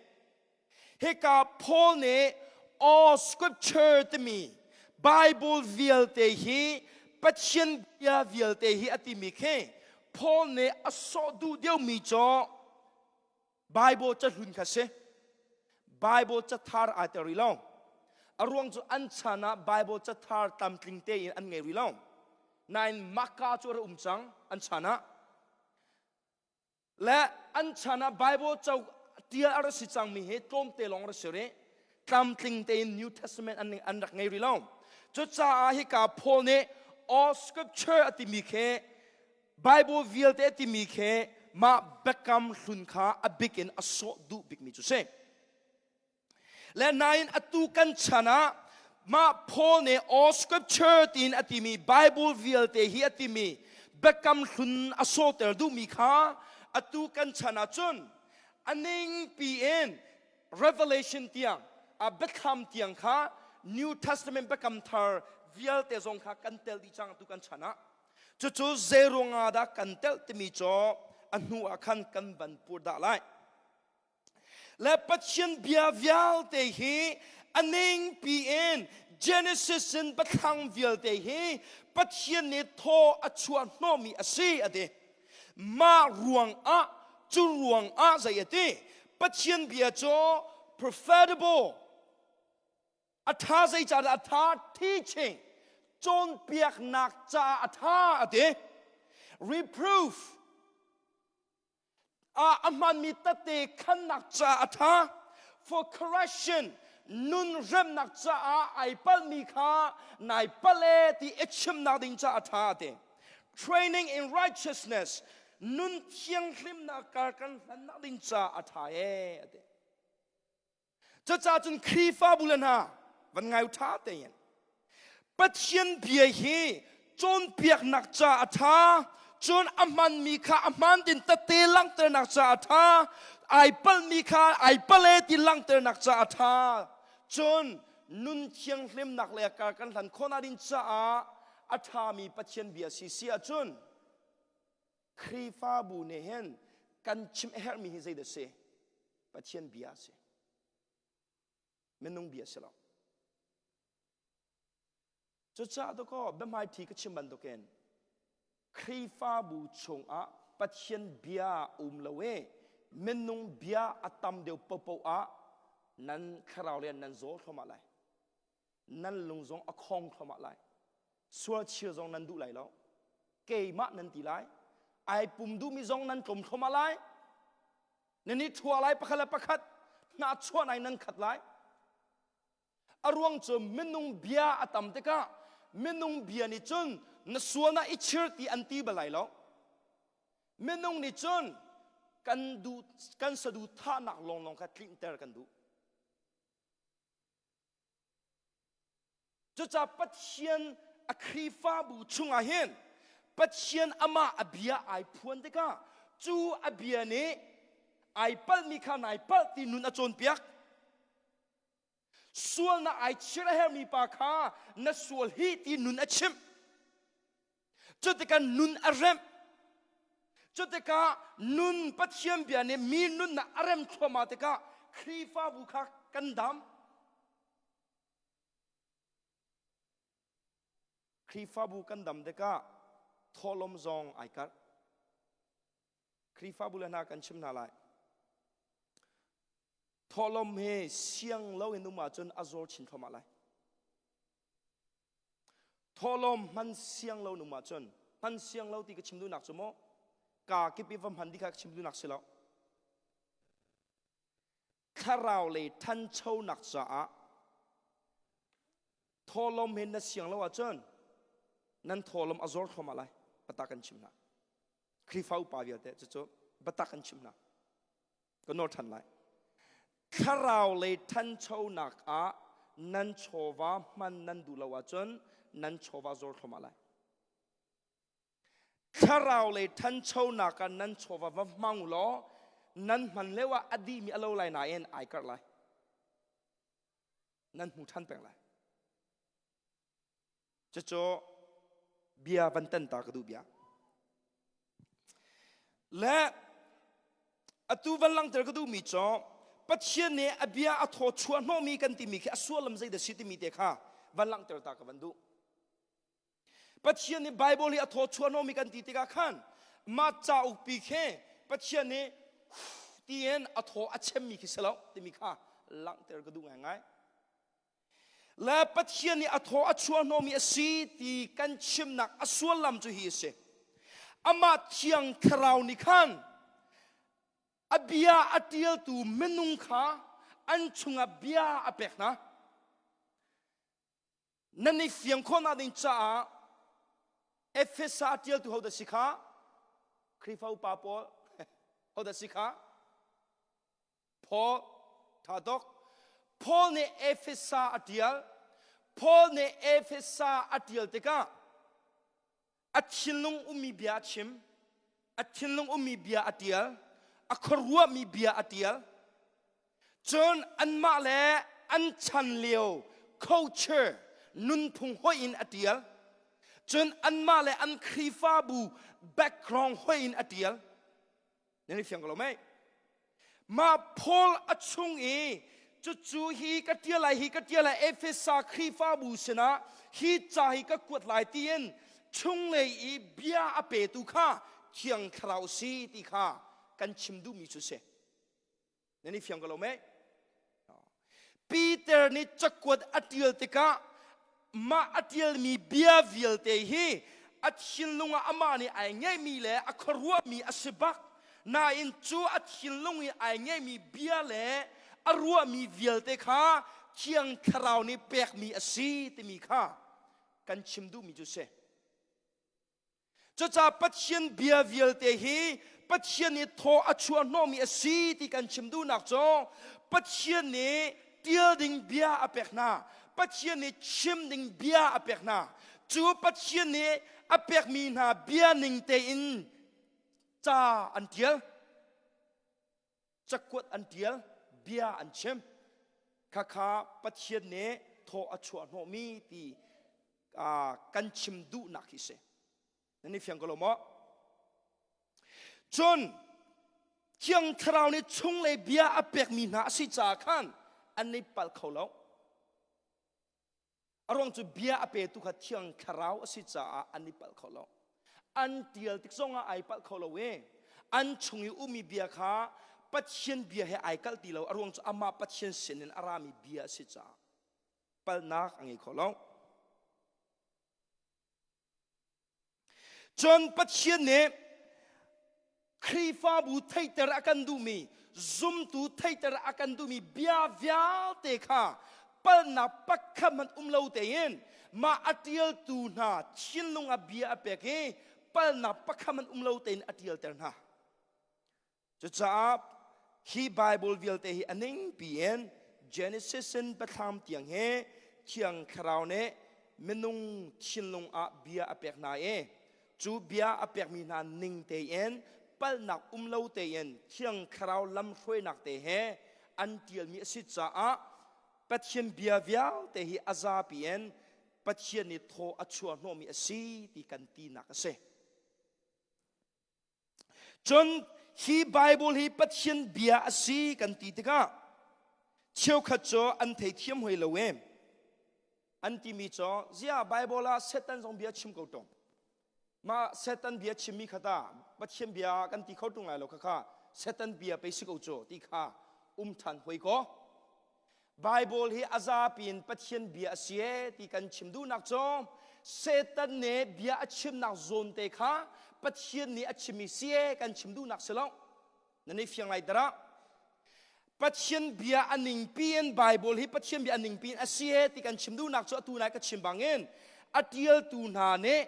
Hika Paul nih all scripture timi Bible vialte hi Pathian bia vialte hi a timi khi Paul nih a sawh duh deuhmi cu Bible cahlun kha si. Bible cathar aa tel rih lo. A ruang cu an chan ah Bible cathar tlamtling tein an ngei rih lo. Nain Maka cu a rak um cang an chan ah. Le an chan ah Bible co tial a rak si cangmi hi tlawmte lawng rak si rih. Tlamtling tein New Testament an, an rak ngei rih lo. Cucaah hika Paul nih all scripture a timi khi Bible vialte a timi khi mah biakam hlun kha a bik in a sawh duh bikmi cu si. Le nain atu kan chan ah mah Paul nih all scripture tiin a timi Bible vialte hi a timi biakam hlun a sawhter duhmi kha atu kan chan ah cun a ningpi in Revelation tiang a biathlam tiang kha New Testament biakam thar vialte zong kha kan tel dih cang atu kan chan ah. Cucu zeiruangah dah kan telh timi cu a hnu ah khan kan van pur dah lai. Le Pathian bia vialte hi a ningpi in Genesis in biathlang vialte hi Pathian nih thaw a chuah hnawhmi a si a ti. Mah ruangah cu ruangah zei a ti? Pathian bia cu profitable a ṭha zeicahdah a ṭha teaching cawnpiaknak caah a ṭha a ti reproof a hmanmi tete khannak caah a ṭha for correction nun remnak caah ai palhmi kha nai palh e ti i chimnak ding caah a ṭha a ti training in righteousness nun thianghlimnak kar kan hlannak ding caah a ṭha e a ti Cucaah cun Khrihfabu le hna van ngai u ṭha tein Pathian bia hi cawnpiaknak ca a ṭha cun a hmanmi kha a hmaan tin tete langhternak ca a ṭha ai palhmi kha ai palh e ti langhternak ca a ṭha cun nun thianghlimnak le kar kan hlan khawhnak ding caah a ṭhami Pathian bia si si ahcun Khrihfabu nih hin kan chim a herhmi hi zeidah si? Pathian bia a si. Minung bia si lo. Cucaah dakaw biahmaiṭhi ka chim bantukin Khrihfabu chungah Pathian bia um lo i minung bia a tam deuh paohpaoh ah nan thlarau rian nan zaw thluahmah lai. Nan lung zong a khong thluahmah lai. Sual chir zong nan duh lai lo. Keimah nan ti lai. Ai pum duhmi zong nan tlawm thluahmah lai. Nan i ṭhua lai pakhat le pakhat hna chuah nai nan khat lai. A ruang cu minung bia a tam tikah minung bia nih cun na sual na i chir ti an ti bal lai lo. Minung nih cun kan duh kan saduhthahnak lawnglawng kha tlinter kan duh. Cucaah Pathian a Khrihfabu chungah hin Pathian amah a bia ai phuan tikah cu a bia nih ai palhmi kha nai palh ti nun a cawnpiak. Sualnak ai chir a hermi pa kha na sual hi ti nun a chimh. Cutikah nun a remh. Cutikah nun Pathian bia nih mi nunnak a rem thluahmah tikah Khrihfabu kha kan dam. Khrihfabu kan dam tikah thawhlawm zong ai karh. Khrihfabu le hna kan chim hna lai. Thawhlawm he siang lo in um ahcun a zawl chin thluahmah lai. Thawhlawm hman siang lo in um ahcun hman siang lo ti ka chim duhnak cu maw kaa kip i va hman dih kha ka chim duhnak si lo. Thlarau lei ṭhanchonak caah thawhlawm he na siang lo ahcun nan thawhlawm a zor thluahmah lai. Biatak kan chim hna. Khrihfa upa vialte cucu biatak kan chim hna. Ka nawl ṭhan lai. Thlarau lei ṭhanchonak ah nan chawva hman nan duh lo ahcun nan chawva zor thluahmah lai. Thlarau lei ṭhanchonak ah nan chawva va hmang law nan hman lio ah a dihmi a lo lai nain ai karh lai. Nan hmu ṭhan peng lai. Cucu bia van tan ta ka duh bia. Le atu van langter ka duhmi cu Pathian nih a bia a thaw chuah hnawhmi kan timi khi a sullam zeidah si timi te kha van langhter ta ka van duh. Pathian nih Bible hi a thaw chuah hnawhmi kan ti tikah khan mah cauk pi khi Pathian nih tiin a thaw a chemmi khi si lo timi kha langhter ka duh ngaingai. Le Pathian nih a thaw a chuah hnawhmi a si ti kan chimnak a sullam cu hi a si. Amah Thiang Thlarau nih khan a bia a ṭialtu minung kha an chungah bia a pek hna. Nan i fiang khawhnak ding caah Efesa a ṭialtu hodah si kha? Khrihfa upa pawl hodah si kha? Paul tha tuk. Paul nih Efesa a ṭial. Paul nih Efesa a ṭial tikah a thinlung ummi bia a chim. A thinlung ummi bia a ṭial. A khuaruahmi bia a ṭial. Cun anmah le an chan lio culture nunphung hoih in a ṭial. Cun anmah le an Khrihfabu background hoih in a ṭial. Nan i fiang ko lo mei? Mah Paul a chung i cucu hi ka ṭial lai hi ka ṭial lai Efesa Khrihfabu sinah hi ca hi ka kuat lai tiin chunglei i bia a petu kha Thiang Thlarau si ti kha kan chim duhmi cu si. Nan i fiang ko lo mei? Peter nih cakuat a ṭial tikah mah a ṭialmi bia vialte hi a thinlung ah amah nih ai ngeihmi le a khuaruahmi a si bak. Nain cu a thinlung i ai ngeihmi bia le a ruahmi vialte kha Thiang Thlarau nih pekmi a si timi kha kan chim duhmi cu si. Cucaah Pathian bia vialte hi Pathian nih thaw a chuah hnawhmi a si ti kan chim duhnak cu Pathian nih tial ding bia a pek hna. Pathian nih chim ding bia a pek hna. Cu Pathian nih a pekmi hna bia ning tein ca an tial. Cakuat an tial, bia an chim. Khakha Pathian nih thaw a chuah hnawhmi ti kan chim duhnak hi si. Nan i fiang ko lo maw? Cun Thiang Thlarau nih chunglei bia a pekmi hna a si caah khan an i palh kho lo. A ruang cu bia a petu kha Thiang Thlarau a si caah an i palh kho lo. An tial tik zongah ai palh kho lo i an chung i ummi bia kha Pathian bia he ai kalh ti lo. A ruang cu amah Pathian sinin a rami bia a si caah palhnak a ngei kho lo. Cun Pathian nih Khrihfabu theihter a kan duhmi, zumtu theihter a kan duhmi bia vialte kha palhnak pakhat hmanh um lo tein mah a ṭialtu hna thinlung ah bia a pek i palhnak pakhat hmanh um lo tein a ṭialter hna. Cucaah hi Bible vialte hi a ningpi in Genesis in Biathlam tiang hi Thiang Thlarau nih minung thinlung ah bia a pek hna i cu bia a pekmi hna ning tein palhnak um lo tein Thiang Thlarau lamhruainak te he an ṭialmi a si caah Pathian bia vialte hi a zapi in Pathian nih thaw a chuah hnawhmi a si ti kan tinak a si. Cun hi Bible hi Pathian bia a si kan ti tikah cheukhat cu an theithiam hoi lo e. An timi cu zia Bible ah Satan zong bia chim ko tung. Ma Satan bia chimmi kha ta Pathian bia kan ti kho tung lai lo kha kha Satan bia pe si ko cu ti kha um than hoi ko. Bible hi a zapi in Pathian bia a si e ti kan chim duhnak cu Satan nih bia a chimnak zawn te kha Pathian nih a chimmi si e kan chim duhnak si lo. Nan i fiang lai dara. Pathian bia a ningpi in Bible hi Pathian bia a ningpi in a si e ti kan chim duhnak cu atu nai ka chim bangin a tialtu hna nih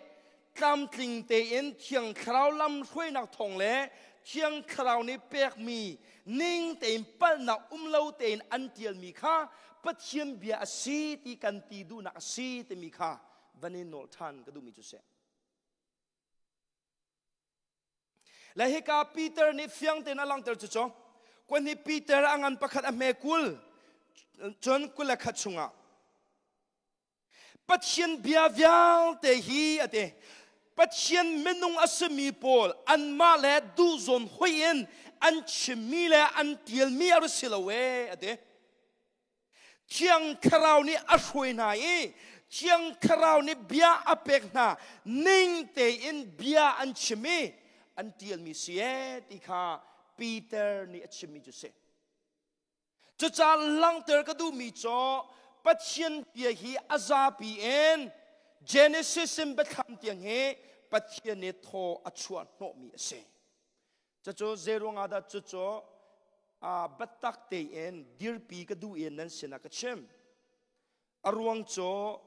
tlamtling tein Thiang Thlarau lam hruainak thawng le Thiang Thlarau nih pekmi ning tein palhnak um lo tein an tialmi kha Pathian bia a si ti kan ti duhnak a si timi kha van i nawl ṭhan ka duhmi cu si. Le hika Peter nih fiang tein a langhter cu cu kwan hi Peter a ngan pakhat a hme 20 cun 21 chungah Pathian bia vialte hi a ti. Pathian minung a simi pawl anmah le duh zawn hoi in an chimmi le an tialmi a si lo ee a ti. Thiang Thlarau nih a hruai hna i Thiang Thlarau nih bia a pek hna ning tein bia an chim i an tialmi si ee ti kha Peter nih a chimmi cu si. Cucaah langhter ka duhmi cu Pathian bia hi a zapi in Genesis in Biathlam tiang hi Pathian nih thaw a chuah hnawhmi a si. Cucu zeiruang ah dah cucu biatak tein dirpi ka duh in nan sinah ka chim. A ruang cu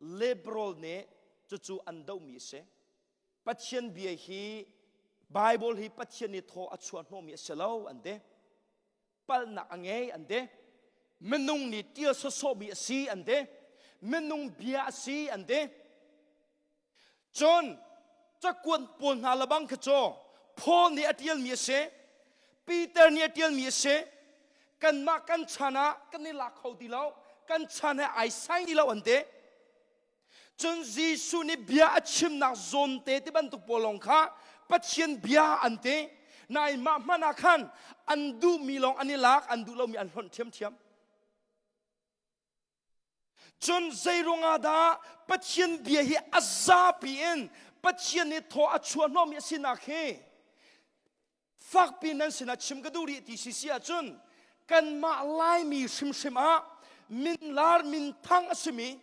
liberal nih cucu an dohmi a si. Pathian bia hi Bible hi Pathian nih thaw a chuah hnawhmi a si lo an ti. Palhnak a ngei an ti. Minung nih tial sawsawhmi a si an ti. Minung bia a si an ti. Cun cakuat pawl hna lebang kha cu Paul nih a tialmi a si. Peter nih a tialmi a si. Kanmah kan chan ah kan i lak kho ti lo. Kan chan he ai sai ti lo an ti. Cun Jesuh nih bia a chimnak zawnte ti bantuk pawl lawng kha Pathian bia an ti. Nain mah hmanh ah khan an duhmi lawng an i lak, an duh lomi an hlonh ṭhiamṭhiam. Cun zeiruangah dah Pathian bia hi a zapi in Pathian nih thaw a chuah hnawhmi a sinak hi fakpi nan sinah chim ka duh rih ti si si ahcun. kanmah Laimi hrimhrim ah minlar minthang a simi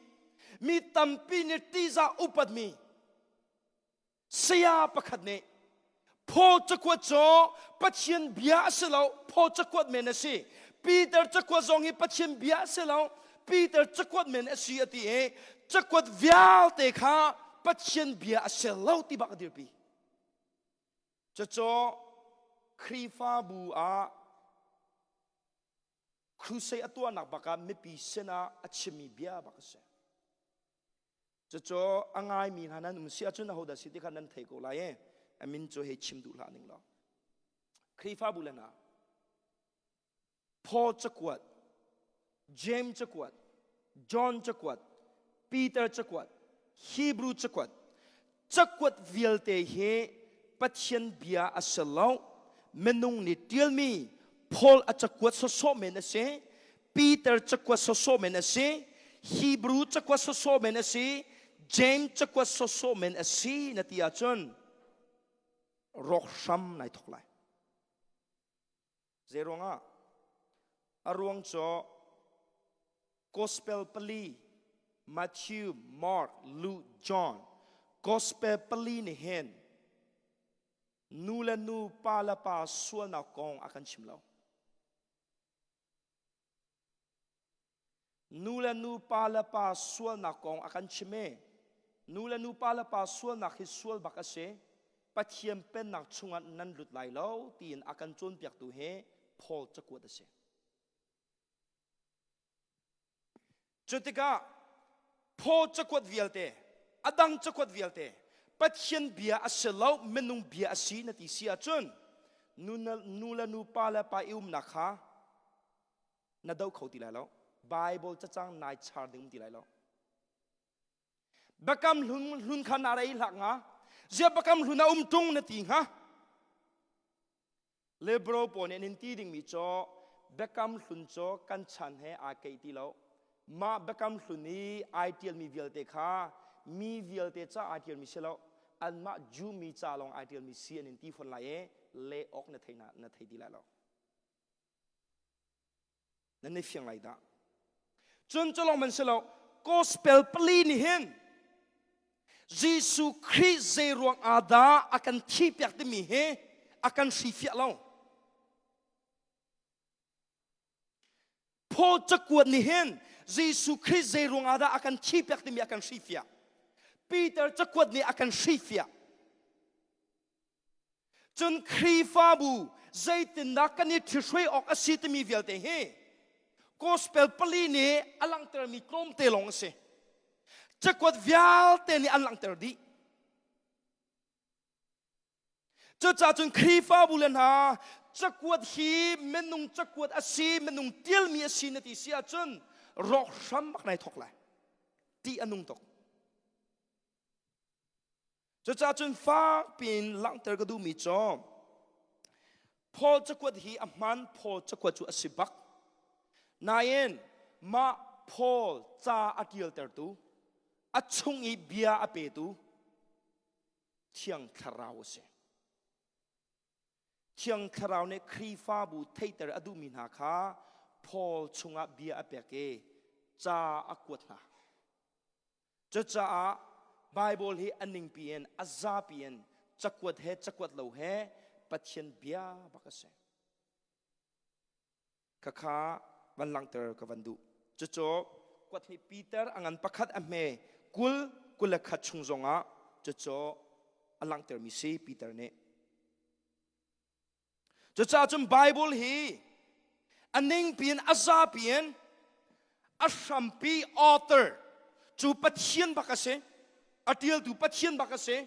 mi tampi nih ṭihzah upatmi saya pakhat nih Paul cakuat cu Pathian bia a si lo Paul cakuat men a si Peter cakuat zong hi Pathian bia a si lo Peter cakuat men a si a ti i cakuat vialte kha Pathian bia a si lo ti bak a dirpi cucu Khrihfabu ah crusade a tuahnak bak ah mipi sinah a chimmi bia bak a si Cucu a ngaimi hna nan um si ahcun ahodah si ti kha nan thei ko lai e. A min cu hei chim duh hlah ning law. Khrihfabu le hna, Paul cakuat, James cakuat, John cakuat, Peter cakuat, Hebrew cakuat, cakuat vialte hi Pathian bia a si lo. Minung nih ṭialmi Paul a cakuat sawsawh men a si. Peter cakuat sawsawh men a si. Hebrew cakuat sawsawh men a si. James cakuat sawsawh men a si na ti ahcun rawk hram nai thok lai. Zei ruangah? A ruang cu Gospel pali Matthew, Mark, Luke, John Gospel pali nih hin nu le nu, pa le pa sualnak kong a kan chim lo. Nu le nu, pa le pa sualnak kong a kan chim e. Nu le nu, pa le pa sualnak hi sual bak a si. Pathian pennak chungah nan lut lai lo tiin a kan cawnpiaktu hi Paul cakuat a si. Cu tikah Paul cakuat vialte, a dang cakuat vialte Pathian bia a si lo, minung bia a si na ti si ahcun nu le nu, pa le pa i umnak kha na do kho ti lai lo. Bible cacang nai char ding um ti lai lo. Biakam hlun hlun kha na rei hlak hnga. Zia biakam hlun a um tung na ti hnga. Lebro pawl nih an in ti dingmi cu biakam hlun cu kan chan he aa keih ti lo. Mah biakam hlun i ai ṭialmi vialte kha mi vialte ca aa ṭialmi si lo. Anmah Jew mi ca lawng ai ṭialmi si an in ti fawn lai i leh awk na thei na thei ti lai lo. Nan i fiang lai dah. Cun cu lawng man si lo, gospel pali nih hin Jesuh Khrih zei ruang ah dah a kan thihpiak timi hi a kan hrifiah lo. Paul cakuat nih hin Jesuh Khrih zei ruang ah dah a kan thihpiak timi a kan hrifiah. Peter cakuat nih a kan hrifiah. Cun Khrihfabu zeitindah kan i ṭhihruai awk a si timi vialte hi gospel pali nih a langhtermi tlawmte lawng a si. Cakuat vialte nih an langhter dih. Cucaah cun Khrihfabu le hna cakuat hi minung cakuat a si, minung ṭialmi a si na ti si ahcun rawk hram bak nai thawk lai. Ṭih a nung tuk. Cucaah cun fakpi in langhter ka duhmi cu Paul cakuat hi a hmaan Paul cakuat cu a si bak. Nain mah Paul ca a ṭialtertu, a chung i bia a petu Thiang Thlarau a si. Thiang Thlarau nih Khrihfabu theihter a duhmi hna kha Paul chungah bia a pek i ca a kuat hna. Cucaah Baibal hi a ningpi in a zapi in cakuat he cakuat lo he Pathian bia bak a si. Khakha van langhter ka van duh. Cucu kuat hnih Peter a ngan pakhat a hme 20 21 chung zongah cucu a langhtermi si Peter nih. Cucaah cun Bible hi a ningpi in a zapi in a hrampi author cu Pathian bak a si. A ṭialtu Pathian bak a si.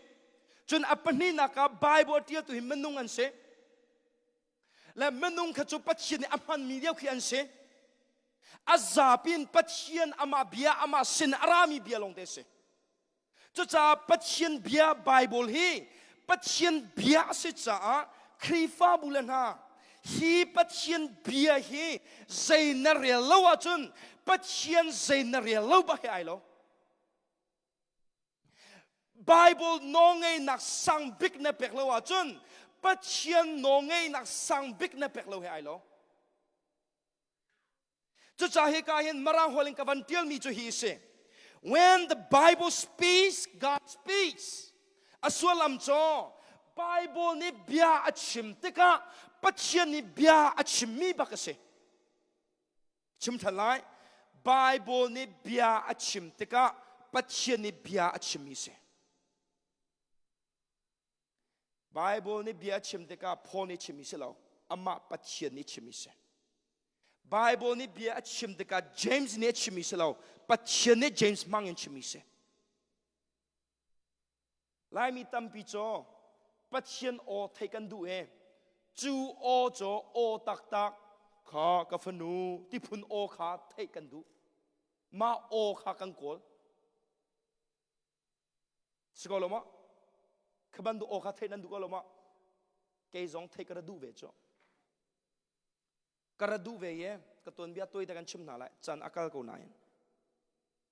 Cun a pahnihnak ah Bible a ṭialtu hi minung an si. Le minung kha cu Pathian nih a hmanmi lio khi an si. A zapi in Pathian amah bia amah sin a rami bia lawng te a si. Cucaah Pathian bia Bible hi Pathian bia a si caah Khrihfabu le hna hi Pathian bia hi zei na rel lo ahcun Pathian zei na rel lo bak he ai lo. Bible nawlngeihnak sang bik na pek lo ahcun Pathian nawlngeihnak sang bik na pek lo he ai lo. Cucaah hika hin Mirang holh in ka van tialmi cu hi a si. When the Bible speaks, God speaks. A sullam cu Bible nih bia a chim tikah Pathian nih bia a chimmi bak a si. Chim ṭhan lai. Bible nih bia a chim tikah Pathian nih bia a chimmi a si. Bible nih bia a chim tikah Paul nih chimmi si lo, amah Pathian nih chimmi si. Bible nih bia a chim tikah James nih a chimmi si lo, Pathian nih James hmang in chimmi si. Laimi tampi cu Pathian aw theih kan duh i cu aw cu aw taktak kha ka fanu tiphun aw kha theih kan duh. Mah aw kha kan kawl. Si ko lo maw? Kha bantuk aw kha theih nan duh ko lo maw? Kei zong theih ka ra duh ve cu. Ka ra duh ve ye ka tuanbia tuai te kan chim hna lai. Caan a kal ko nain.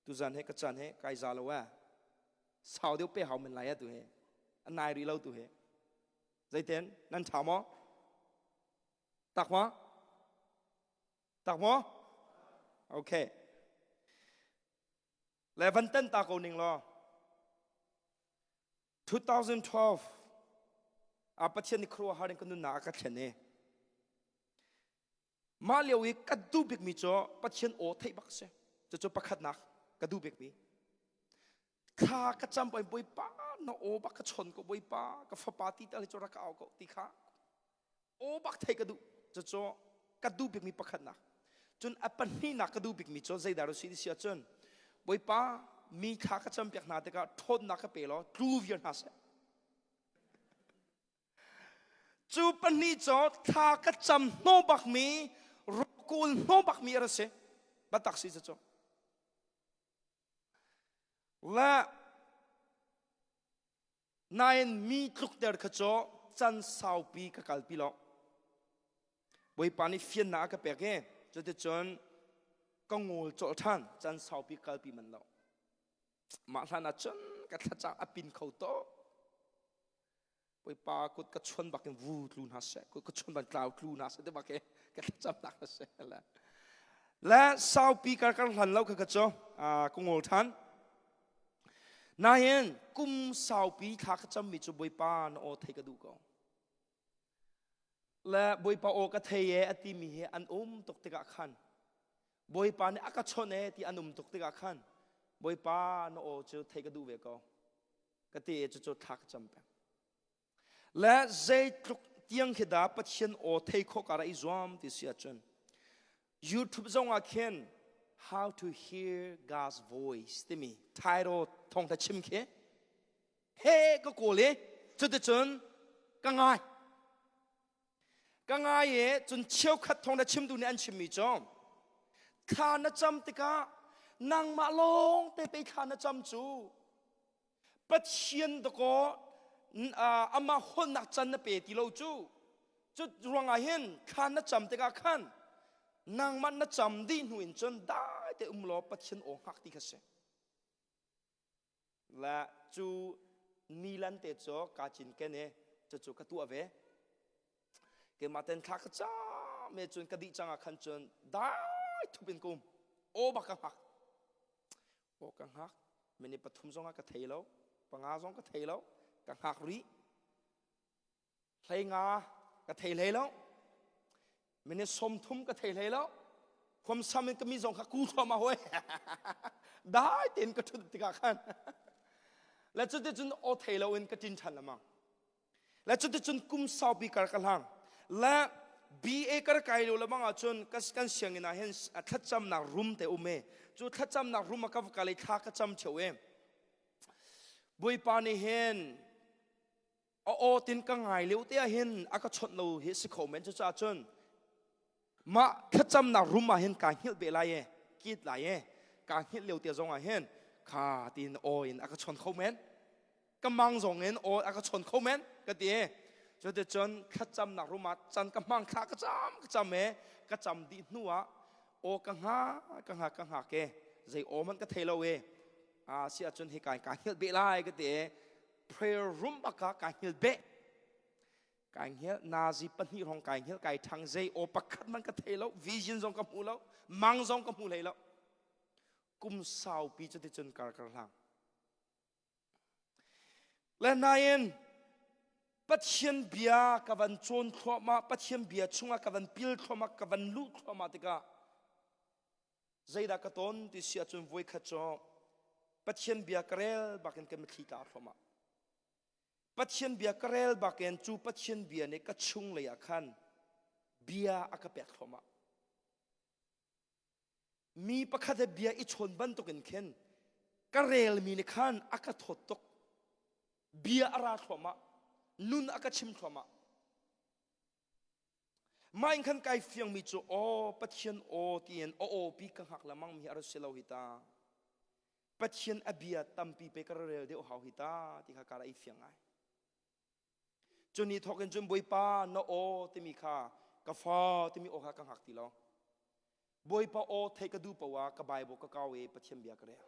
Tuzan he ka caan he kai za lo eh. Sau deuh pe hau men lai tu he. A nai rih lo tu he. Zeiten nan tha maw? Tak ma? Tak maw? Okay. Le van tan ta ko ning law 2012 a Pathian nih khuaruahhar in ka nunnak a ka thlen i mah lio i ka duh bikmi cu Pathian aw theih bak si cucu pakhatnak ka duh bikmi thla ka cam poi Bawipa na aw bak ka chawn ko Bawipa ka fapa ti tal hi cu rak ka au ko ti kha aw bak theih ka duh cucu ka duh bikmi pakhatnak cun a pahnihnak ka duh bikmi cu zeidah ru si ti si ahcun Bawipa mi thla ka campiak hna tikah ṭhawnnak ka pe law tlu viar hna seh cu pahnih cu thla ka cam hnawh bakmi rawkul hnawh bakmi a ra si biatak si cucu le Nain mi tlukter kha cu can saupi ka kalpi lo. Bawipa nih fiannak a ka pek i cuticun ka ngawl colh ṭhan can saupi kalpi man lo. Mah hlan ah cun ka thlacang a pin kho tuk. Bawipa kut ka chuan bak in vu tlu hna seh, kut ka chuan ban tlau tlu hna seh ti bak i ka thlacamnak a si. Le, le saupi kar kar hlan lo kha ka cu ka ngawl ṭhan. Nain kum saupi thla ka cammi cu Bawipa na aw thei ka duh ko. Le Bawipa aw ka thei e a timi hi an um tuk tikah khan Bawipa nih a ka chawnh e ti an um tuk tikah khan Bawipa na aw cu thei ka duh ve ko. Ka ti e cucu thla ka cam peng. Le zeitluk tiang khi dah Pathian aw thei khawh ka ra i zuam ti si ahcun YouTube zong ah khin How to Hear God's Voice timi title thawngtha chim khi he ka kawl i cuticun ka ngai ka ngai i cun cheukhat thawngtha chimtu nih an chimmi cu thla na cam tikah nangmah lawng te pei thla na cam cu Pathian dakaw amah holhnak can na pe ti lo cu cu ruangah hin thla na cam tikah khan nangmah na cam dih hnu in cun dai te um law Pathian aw hngak ti kha si le cu nilan te cu ka cinken i cucu ka tuah ve keimah ten thla ka cam me cun ka dih cang ah khan cun dai thup in kum aw bak ka hngak Aw ka hngak. Minute pathum zong ah ka thei lo. Panga zong ka thei lo. Ka hngak rih. Hlei nga ka thei hlei lo. Minute 30 ka thei hlei lo. Huamsam in ka mi zong kha ku thluahmah hoi. Dai tein ka ṭhut tikah khan. Le cuticun aw thei lo in ka ṭin ṭhan lamang. Le cuticun kum saupi kar ka hlang. Le BA kar kai lo lamang ahcun kan sianginn ah hin thlacamnak room te um e. Cu thlacamnak room ah ka va kal i thla ka cam theo e. Bawipa nih hin a aw tin ka ngai lio te ah hin a ka chawnh lo hi si kho men cucaah cun mah thlacamnak room ah hin kaa hngilh beh lai e kit lai e kaa hngilh lio te zong ah hin kha tin aw in a ka chawn kho men ka mang zong in aw a ka chawn kho men ka ti cuticun thlacamnak room ah can ka hmang thla ka cam ka cam e ka cam dih hnu ah aw ka hnga ka hnga ka hngak e zei aw hmanh ka thei lo e a si ahcun hi kai ka hngilh beh lai ka ti e prayer room bak ah ka hngilh beh. Kai hngel nazi pahnih hrawng kai hngel kai ṭhang zei aw pakhat man ka thei lo vision zong ka hmu lo mang zong ka hmu hlei lo kum saupi cuticun kar kar hlang le nain Pathian bia ka van cawn thluahmah Pathian bia chungah ka van pil thluahmah ka van luh thluahmah tikah zeidah ka ton ti si ahcun voikhat cu Pathian bia ka rel bakin ka mitthli tla thluahmah Pathian bia ka rel bakin cu Pathian bia nih ka chung lei ah khan bia a ka pek thluahmah. Mi pakhat he bia i chawn bantukin khin ka relmi nih khan a ka thawt tuk. Bia a ra thluahmah. Nun a ka chim thluahmah. Mah in khan kai fiangmi cu aw Pathian aw tiin a aw pi ka hngak lengmang mi hi a ra si lo hi ta. Pathian a bia tampi pe ka rel deuh hau hi ta ti kha ka ra i fiang ngai. Cu ni thawk in cun Bawipa na aw timi kha ka fa timi aw kha ka hngak ti lo. Bawipa aw theih ka duh poah ka Bible ka kau i Pathian bia ka rel.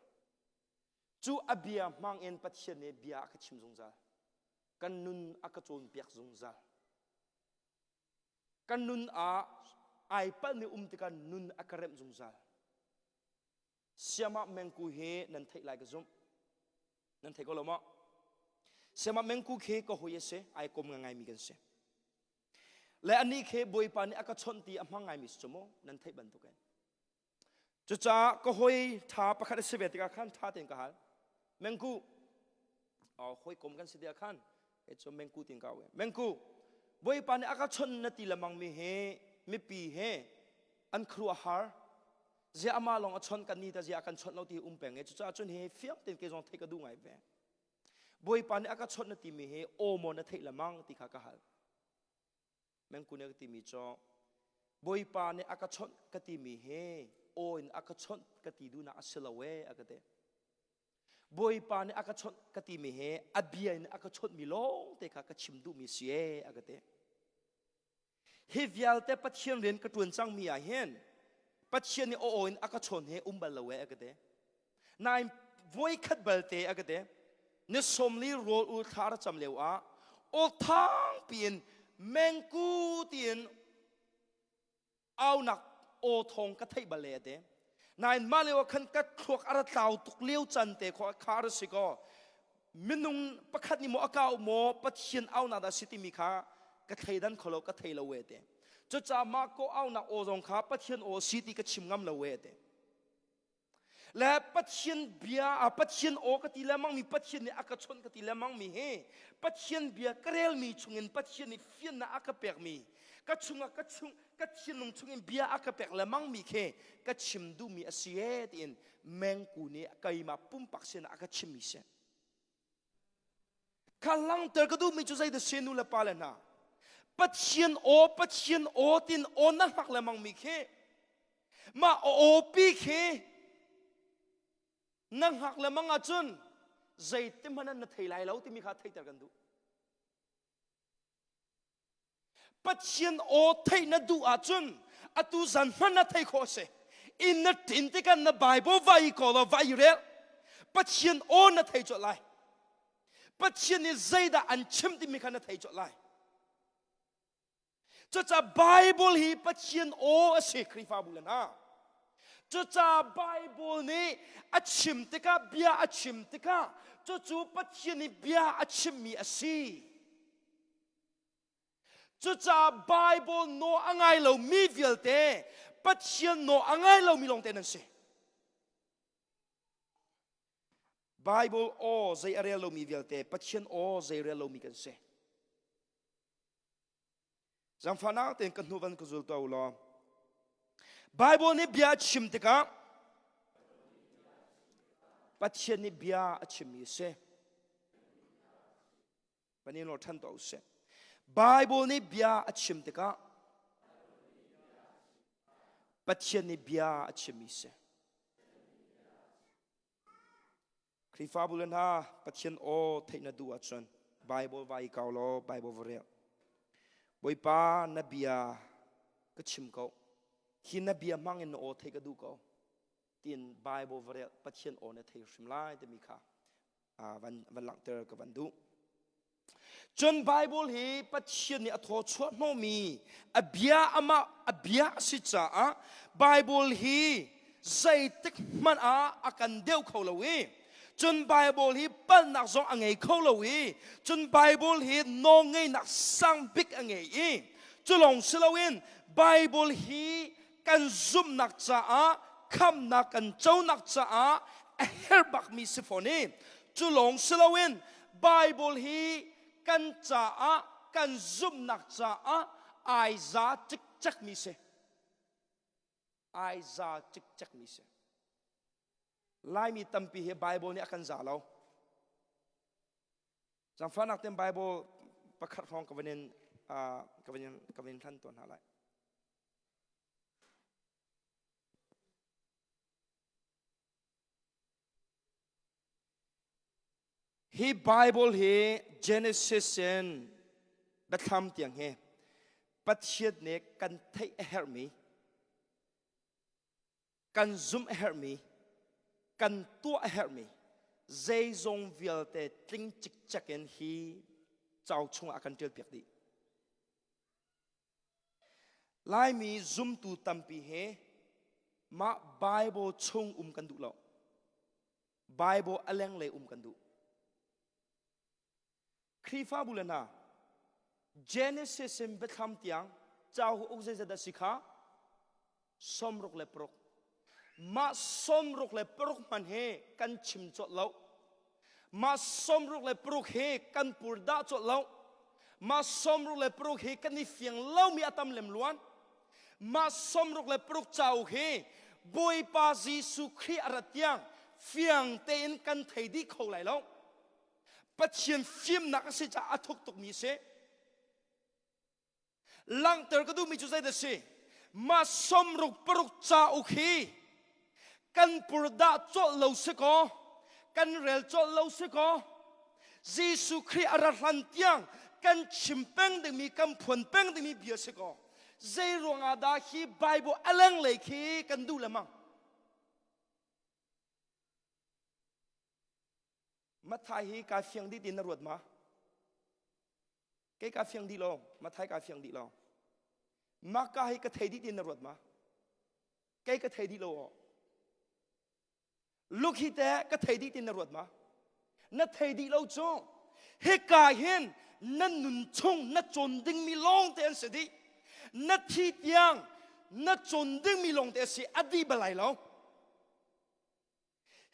Cu a bia hmang in Pathian nih bia a ka chim zungzal. Kan nun a ka cawnpiak zungzal. Kan nun ah ai palhmi um tikah nun a ka remh zungzal. Siamah mengku hi nan theih lai ka zumh. Nan thei ko lo maw? Siamah mengku khi ka hoi a si, ai kom ngaimi kan si. Le anih khi Bawipa nih a ka chawnh ti a hmang ngaimi si cu mu, nan theih bantukin. Cucaah ka hoi tha pakhat a si ve tikah khan tha tein ka hal. Mengku, oh, hawikom kan si tikah khan, e cu mengku tin ka we. Mengku, Bawipa nih a ka chawnh na ti lemang mi hi mipi he an khuaruahhar Ziah amah lawng a chawnh kan ni ta ziah a kan chawnh lo ti um peng e cucaah cun hi fiang tein kei zong theih ka duh ngai ve. Bawipa nih a ka chawnh na timi hi aw maw na theih lemang ti kha ka hal. Mengku nih a ka timi cu Bawipa nih a ka chawnh ka timi hi aw in a ka chawnh ka ti duhnak a si lo e a ka ti. Bawipa nih a ka chawnh ka timi hi a bia in a ka chawnhmi lawng te kha ka chim duhmi si e a ka ti. Hi vialte Pathian rian ka ṭuan cangmi ah hin Pathian nih aw in a ka chawn he um bal lo e a ka ti. Nain voikhat balte a ka ti. Ni sawmli rawl ul thla ra cam lio ah aw thang piin mengku tiin aunak aw thawng ka theih bal le a ti. Nain mah lio ah khan ka thluak a ra tlau tuk lio can te kho kha ra si kaw minung pakhat nih maw a kau maw Pathian aunak dah si timi kha ka thleidan kho lo ka thei lo we te. Cucaah mah ko aunak aw zong kha Pathian aw si ti ka chim ngam lo we te. Le Pathian bia a Pathian aw ka ti lengmang mi Pathian nih a ka chawnh ka ti lengmang mi hi Pathian bia ka relmi chungin Pathian nih fiannak a ka pekmi ka chungah ka chung ka thinlung chungin bia a ka pek lengmang mi khi ka chim duhmi a si e tiin mengku nih keimah pumpak sinah a ka chimmi si. Kha langhter ka duhmi cu zeidah si nu le pa le hna Pathian aw Pathian aw tin aw na hngak lengmang mi khi mah aw pi khi na hngak lengmang ahcun zeiti hmanh na thei lai lo timi kha theihter kan duh. Pathian aw theih na duh ahcun atu zan hmanh na thei khawh a si. Inn na ṭin tikah na Bible vai i kawl law vai i rel. Pathian aw na thei colh lai. Pathian nih zeidah an chim timi kha na thei colh lai. Cucaah Bible hi Pathian aw a si Khrihfabu le hna. Cucaah Bible nih a chim tikah bia a chim tikah cucu Pathian nih bia a chimmi a si. Cucaah Bible nawl a ngai lomi vialte Pathian nawl a ngai lomi lawngte nan si. Bible aw zei a rel lomi vialte Pathian aw zei rel lomi kan si. Zangfahnak tein ka hnu van ka zul to law. Bible nih bia a chim tikah Pathian nih bia a chimmi a si. Van in ṭhan tuah usih. Bible nih bia a chim tikah Pathian nih bia a chimmi si. Khrihfabu le hna Pathian aw theih na duh ahcun Bible vai kau law Bible va rel. Bawipa na bia ka chim ko. Hi na bia hmang in na aw theih ka duh ko. Tiin Bible va rel Pathian aw na thei hrim lai timi kha van van langhter ka van duh. Cun Bible hi Pathian nih a thaw chuah hnawhmi a bia amah a bia a si caah Bible hi zeitik hmanh ah a kan deuh kho lo i cun Bible hi palhnak zong a ngei kho lo i cun Bible hi nawlngeihnak sang bik a ngei i cu lawng si loin Bible hi kan zumhnak caah khamnak kan conak caah a herh bakmi si fawn i cu lawng si loin Bible hi kan caah kan zumhnak caah ai za cikcekmi si ai za cikcekmi si Laimi tampi hi Bible nih a kan za lo Zaangfahnak ten Bible pakhat hrawng ka van in ka van in ka van in hlan tawn hna lai. Hi Bible hi Genesis in Biathlam tiang hi Pathian nih kan theih a herhmi kan zumh a herhmi kan tuah a herhmi zeizong vialte tling cikcek in hi cauk chungah a kan ṭialpiak dih. Laimi zumtu tampi he mah Bible chung um kan duh lo. Bible a lenglei um kan duh. Khrihfabu le hna Genesis in Biathlam tiang cauk uk zeizat dah si kha 66 mah 66 hman he kan chim cawt lo mah 66 he kan purdah cawt lo mah 66 he kan i fiang lomi a tam lem luan mah 66 cauk hi Bawipa Jesuh Khrih a rat tiang fiang tein kan thei dih kho lai lo Pathian fimnak a si caah a thuk tukmi a si. Langhter ka duhmi cu zeidah a si? Mah sawmruk paruk cauk hi kan purdah colh lo si kaw, kan rel colh lo si kaw, Jesuh Khrih a ra hlan tiang kan chim peng dingmi, kan phuan peng dingmi bia si kaw, zei ruangah dah hi Bible a lenglei khi kan duh lemang? Matthai hi kai fiang dih tin na ruat ma? Kei ka fiang dih lo, Matthai ka fiang dih lo. Maka hi ka thei dih tin na ruat ma? Kei ka thei dih lo aw. Luke hi te ka thei dih tin na ruat ma? Na thei dih lo cu hika hin na nun chung na cawn dingmi lawng te an si dih. Na thi tiang na cawn dingmi lawng te a si a di balai lo.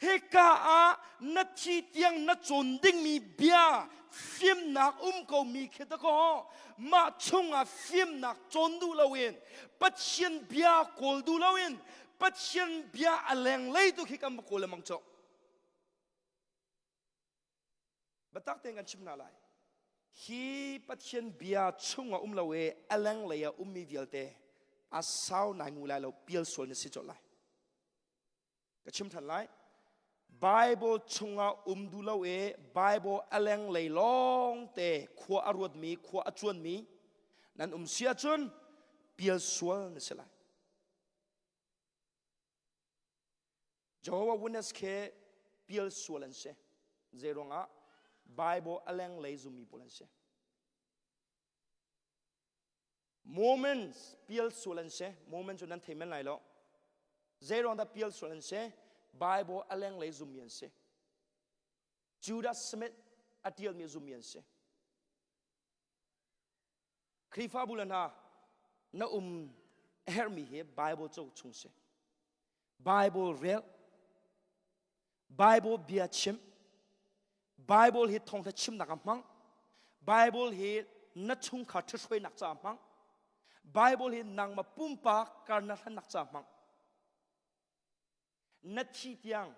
Hika ah na thi tiang na cawn dingmi bia fimnak um komi khi dakaw mah chungah fimnak cawn duh loin Pathian bia kawl duh loin Pathian bia a lenglei tu khi kan va kawl lengmang cawh. Biatak tein kan chim hna lai. Hi Pathian bia chungah um lo i a lenglei ah ummi vialte a sau nai ngu lai lo pial sual na si colh lai. Ka chim ṭhan lai. Bible chungah um duh lo i Bible a lenglei lawng te khua a ruatmi, khua a cuanmi nan um si ahcun pial sual na si lai. Jehovah Witness khi pial sual an si. Zei ruangah Bible a lenglei zummi pawl an si. Mormons pial sual an si. Mormon cu nan thei men lai lo. Zei ruang dah pial sual an si? Bible a lenglei zummi an si. Judas Smith a tialmi zummi an si. Khrihfabu le hna na um a herhmi hi Bible cauk chung si. Bible rel, Bible bia chim, Bible hi thawngtha chimnak ah hmang, Bible hi na chungkhar ṭhithruainak caah hmang, Bible hi nangmah pumpak kar na hlannak caah hmang. Na thi tiang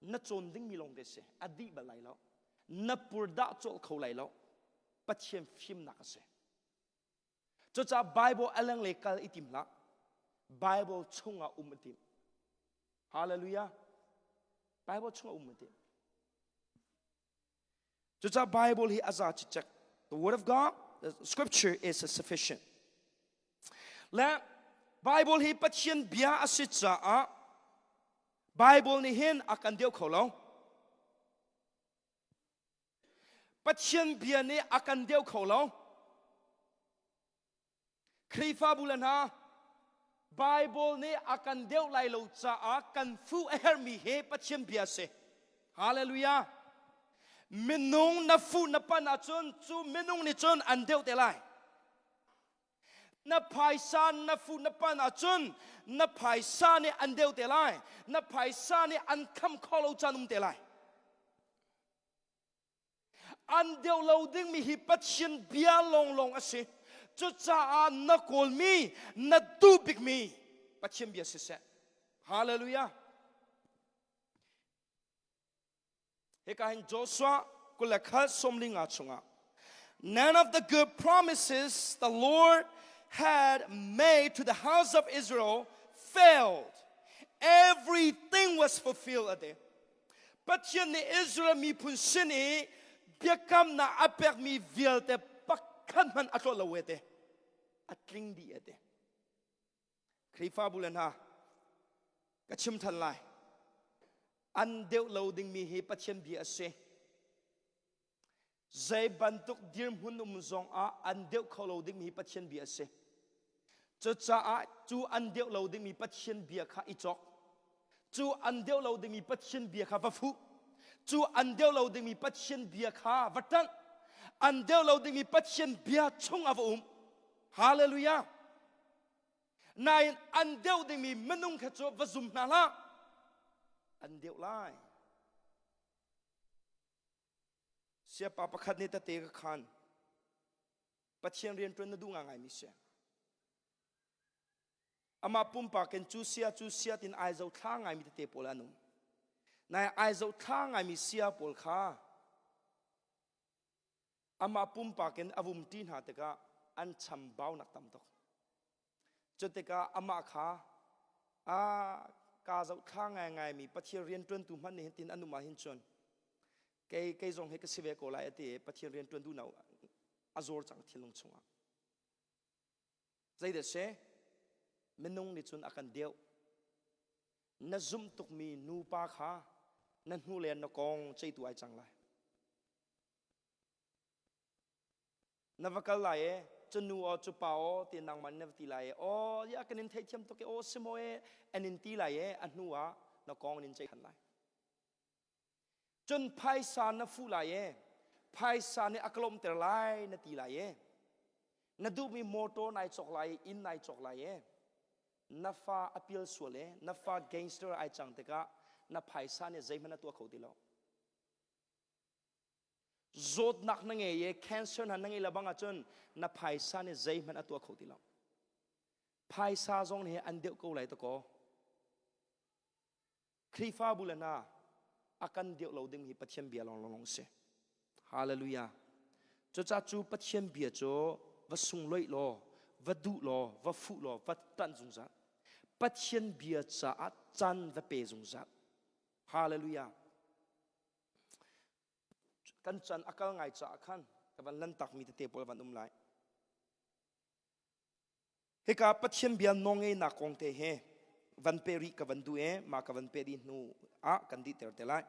na cawn dingmi lawng te si, a dih bal lai lo. Na purdah cawlh kho lai lo. Pathian fimnak a si. Cucaah Bible a lenglei kal i tim hlah. Bible chungah um i tim. Hallelujah. Bible chungah um i tim. Cucaah Bible hi a za cicek. The word of God, the scripture is sufficient. Le Bible hi Pathian bia a si caah Bible nih hin a kan deuh kho lo. Pathian bia nih a kan deuh kho lo. Khrihfabu le hna, Bible nih a kan deuh lai lo caah kan fuh a herhmi hi Pathian bia a si. Hallelujah. Minung na fuh na pan ahcun cu minung nih cun an deuh te lai. Na phaisa na fuh na pan ahcun na phaisa nih an deuh te lai. Na phaisa nih an kham kho lo caan um te lai. An deuh lo dingmi hi Pathian bia lawnglawng a si. Cucaah na kawlmi, na duh bikmi Pathian bia siseh. Hallelujah. Hika hin Joshua 21 sawmli nga chungah None of the good promises the Lord had made to the house of Israel failed. Everything was fulfilled ate. Pathian nih Israel miphun sin i biakamnak a pekmi vialte pakhat hmanh a tlawt lo ete. A tling dih ete. Khrihfabu le hna ka chim than lai. An deuh lo dingmi hi Pathian bia a si. Zei bantuk dirhmun um zong ah an deuh kho lo dingmi hi Pathian bia a si. Cucaah cu an deuh lo dingmi Pathian bia kha i cawk. Cu an deuh lo dingmi Pathian bia kha va fuh. Cu an deuh lo dingmi Pathian bia kha va ṭanh. An deuh lo dingmi Pathian bia chung ah va um. Hallelujah! Nain an deuh dingmi minung kha cu va zum hna hlah. An deuh lai. Siapa pakhat nih tete ka khan. Pathian rian ṭuan na duh ngaingaimi si. Amah pumpak in cu sia cu sia tin ai zo thla ngaimi tete pawl an um. Nai ai zo thla ngaimi sia pawl kha amah pumpak in a vumṭi hna tikah an chambaunak tam tuk. Cu tikah amah kha a kaa zohthla ngaingaimi Pathian rianṭuantu hmanh nih hin an um ahhin cun kei kei zong hi ka si ve ko lai a ti i Pathian rianṭuan duhnak a zawr cang thinlung chungah. Zeidah si? Minung nih cun a kan deuh. Na zumh tukmi nupa kha na hnu le na kong ceitu ai cang lai. Na va kal lai e cu nu aw cu pa aw ti nangmah na va ti lai e aw ya kan in theithiam tuk e aw si maw e an in ti lai e a hnu ah na kong in ceih than lai cun phaisa na fuh lai e phaisa nih a ka lawmhter lai na ti lai e na duhmi motor nai cawk lai inn nai cawk lai e na fa a pial sual e na fa gangster ai cang tikah na phaisa nih zeihmanh a tuah kho ti lo Zawtnak na ngei i cancer hna na ngei lo bang ahcun na phaisa nih zeihmanh a tuah kho ti lo. Phaisa zong nih an deuh ko lai ta kaw. Khrihfabu le hna a kan deuh lo ding hi Pathian bia lawng lawng si. Hallelujah. Cucaah cu Pathian bia cu va sungloih law, va duh law, va fuh law, va tanh zungzal. Pathian bia caah caan va pe zungzal. Hallelujah. Kan chan a kal ngai caah khan ka van lantakmi tete pawl van um lai. Hika Pathian bia nawlngeihnak kong te he van pe rih ka van duh e ma ka van pe dih hnu ah kan dihter te lai.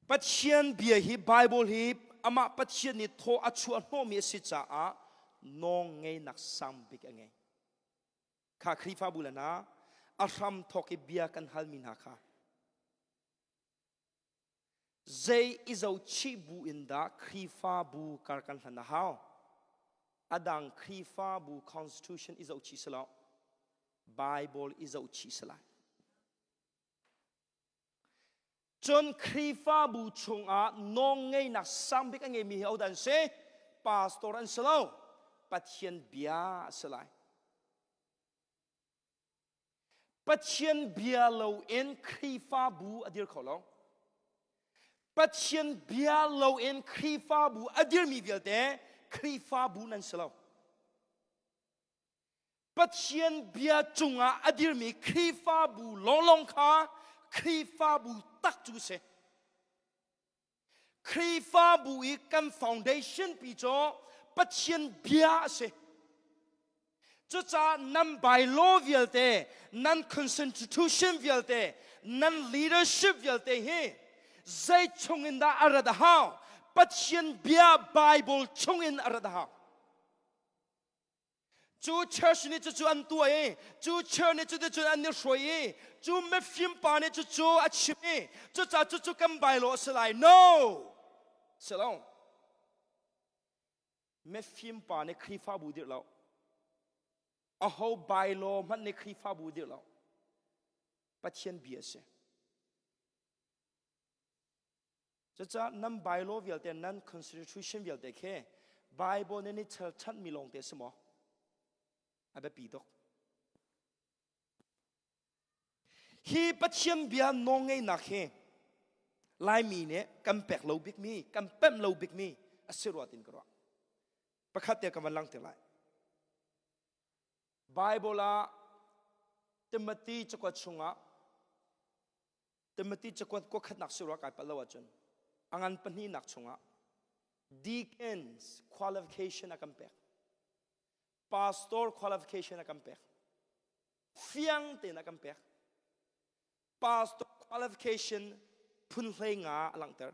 Pathian bia hi Bible hi amah Pathian nih thaw a chuah hnawhmi a si caah nawlngeihnak sang bik a ngei. Kha Khrihfabu le hna a hram thawk i bia kan halmi hna kha Zei i zohchih bu in dah Khrihfabu kar kan hlan a hau? A dang Khrihfabu constitution i zohchih si lo. Bible i zohchih si lai. Cun Khrihfabu chungah nawlngeihnak sangbik a ngeimi hi hodah an si? Pastor an si lo. Pathian bia a si lai. Pathian bia loin Khrihfabu a dir kho lo. Pathian bia loin Khrihfabu a dirmi vialte Khrihfabu nan si lo. Pathian bia cungah a dirmi Khrihfabu lawnglawng kha Khrihfabu tak cu si. Khrihfabu i kan foundation pi cu Pathian bia a si. Cucaah nan bylaw vialte, nan constitution vialte, nan leadership vialte hi zei chung in dah a rat a hau? Pathian bia Bible chungin a rat a hau. Cu church nih cucu an tuah i cu church nih cuticun an i hruai i cu mifim pa nih cucu a chim i cucaah cucu kan bylaw a si lai. No! Si lo. Mifim pa nih Khrihfabu dirh lo. Aho bylaw hmanh nih Khrihfabu dirh lo. Pathian bia a si. Cucaah nan bylaw vialte, nan constitution vialte khi Bible nih ni chalchanhmi lawngte a si maw? A biapi tuk. Hi Pathian bia nawlngeihnak hi Laimi nih kan pek lo bikmi, kan pemh lo bikmi a si rua tin ka ruah. Pakhat te ka van langhter lai. Bible ah Timothy cakuat chungah Timothy cakuat kuakhatnak si rua kai palh lo ahcun a ngan pahnihnak chungah deacons qualification a kan pek. Pastor qualification a kan pek. Fiang tein a kan pek. Pastor qualification phun hlei nga a langhter.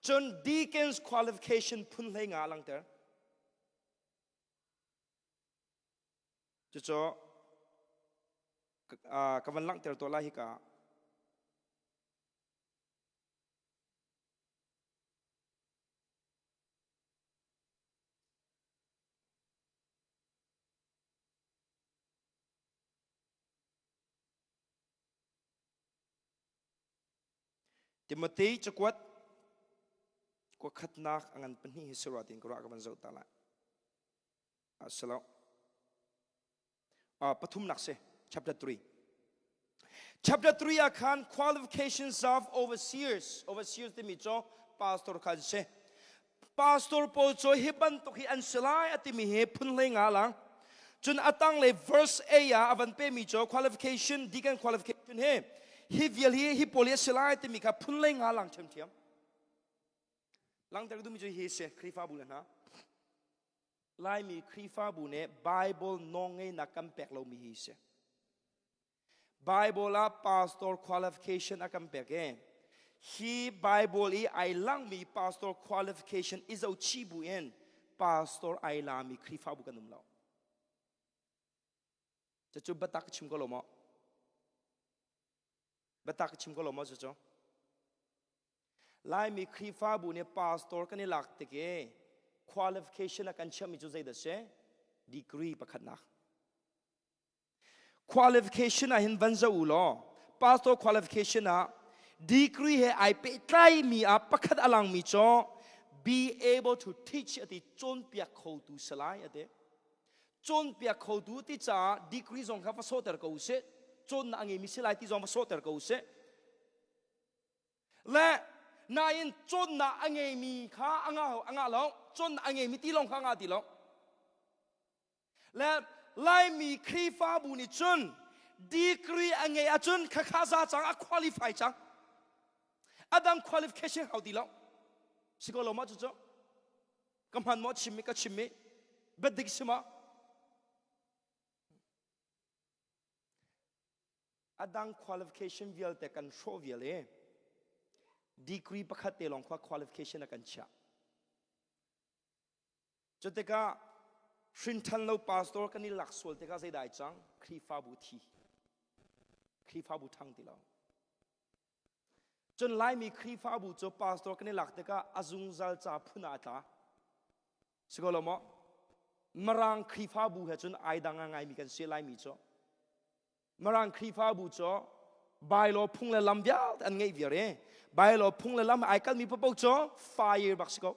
Cun deacons qualification phun hlei nga a langhter. Cucu ka van langhter tuah lai hika. Timote cakuat kuakhatnak a ngan pahnih hi si rua tiin ka ruah ka van zoh ta lai. Si lo. Pathumnak si chapter 3. Chapter 3 ah khan qualifications of overseers overseers timi cu pastor kha an si. Pastor pawl cu hi bantuk hi an si lai a timi hi phun hlei nga lang. Cun a tanglei verse A ah a van pemi cu qualification deacon qualification hi hi vial hi hi pawl hi a si lai timi kha phun hlei nga lang ṭhiamṭhiam. Langter ka duhmi cu hi si Khrihfabu le hna. Laimi Khrihfabu nih Bible nawlngeihnak kan pek lomi hi si. Bible ah pastor qualification a kan pek i hi Bible i ai langmi pastor qualification i zohchih bu in pastor ai lami Khrihfabu kan um lo. Cucu biatak chim ko lo maw? Biatak chim ko lo maw cucu? Laimi Khrihfabu nih pastor kan i lak tik i qualification a kan chiahmi cu zeidah si? Degree pakhatnak. Qualification ah hin van zoh u law pastor qualification ah degree he ai pehtlaimi ah pakhat a langmi cu be able to teach ati cawnpiak khotu si lai ati. Cawnpiak khotu ti caah degree zong kha va sawhter ko usih. Cawnnak a ngeimi si lai ti zong va sawhter ko usih. Le nain cawnnak a ngeimi kha a ngah a ngah lo cawnnak a ngeimi ti lawng kha a ngah ti lo le Laimi Khrihfabu nih cun degree a ngei ahcun khakha za cang a qualify cang a dang qualification hau ti lo si ko lo ma cucu ka hman maw chimmi ka chimmi biadik si ma A dang qualification vialte kan hrawh vial i degree pakhat te lawng kha qualification a kan chiah. Cu tikah hrinṭhan lo pastor kan i lak sual tikah zeidah ai cang? Khrihfabu thi. Khrihfabu ṭhang ti lo. Cun Laimi Khrihfabu cu pastor kan i lak tikah a zungzal ca phun ah a tla. Si ko lo maw? Mirang Khrihfabu he cun ai dang ngaimi kan si Laimi cu. Mirang Khrihfabu cu bylaw phung le lam vialte an ngeih viar i bylaw phung le lam ai kalmi paoh cu fire bak si ko.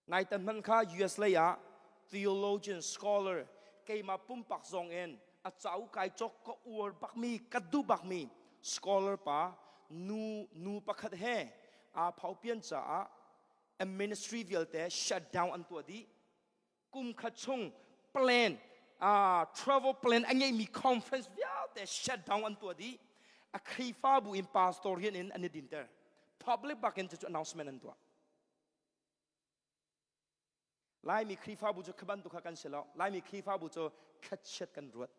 Naitan hmanh kha US lei ah theologian scholar keimah pumpak zong in a cauk kai cawk ka uar bakmi ka duh bakmi scholar pa nu nu pakhat he aa phaupian caah a ministry vialte shut down an tuah dih kum khat chung plan uh, travel plan a ngeimi conference vialte shut down an tuah dih a Khrihfabu in pastor rian in an i dinter public bak in cucu announcement an tuah Laimi Khrihfabu cu kha bantuk kha kan si lo Laimi Khrihfabu cu thlachiat kan ruat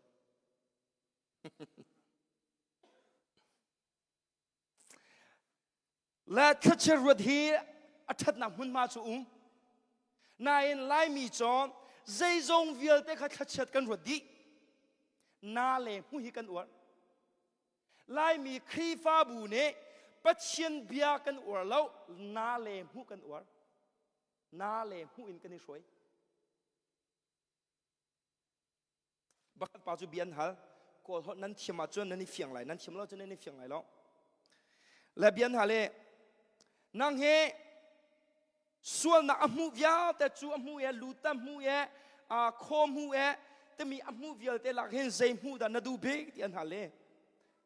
Le thlachiat ruat hi a ṭhatnak hmunhma cu um. Nain Laimi cu zeizong vialte kha thlachiat kan ruat dih. Na le hmu hi kan uar. Laimi Khrihfabu nih Pathian bia kan uar lo, na le hmuh kan uar. Na le hmuh in kan i hruai. Pakhat pa cu bia an hal. Kawl holh nan thiam ahcun nan i fiang lai, nan thiam lo cun nan i fiang lai lo. Le bia an hal i, nang hi sualnak a hmuh vialte cu a hmuh e, lut a hmuh e, khaw hmuh e, timi a hmuh vialte lak hin zei hmuh dah na duh bik ti an hal i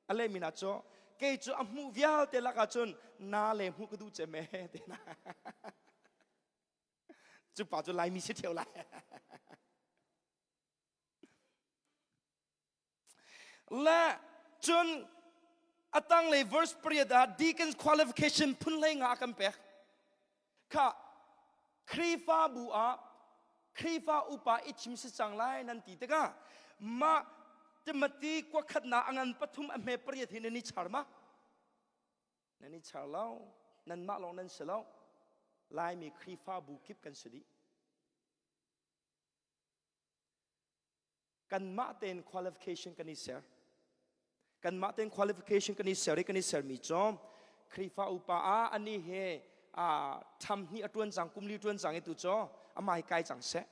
a leh mi hna cu kei cu a hmuh vialte lak ahcun na le hmuh ka duh cem e ti na cu pa cu Laimi si ṭheo lai. Le cun a tanglei verse pariat ah deacons qualification phun hlei nga a kan pek. Kha Khrihfabu ah Khrihfa upa i thim si cang lai nan ti tikah mah Timothy kuakhatnak a ngan pathum a hme pariat hi nan i char ma? Nan i char lo. Nanmah lawng nan si lo. Laimi Khrihfabu kip kan si dih. Kanmah tein qualification kan i ser. Kanmah tein qualification kan i ser i kan i sermi cu Khrihfa upa ah ani he tham hnih a tuan cang kum li tuan cang i tu cu amah hi kai cang seh.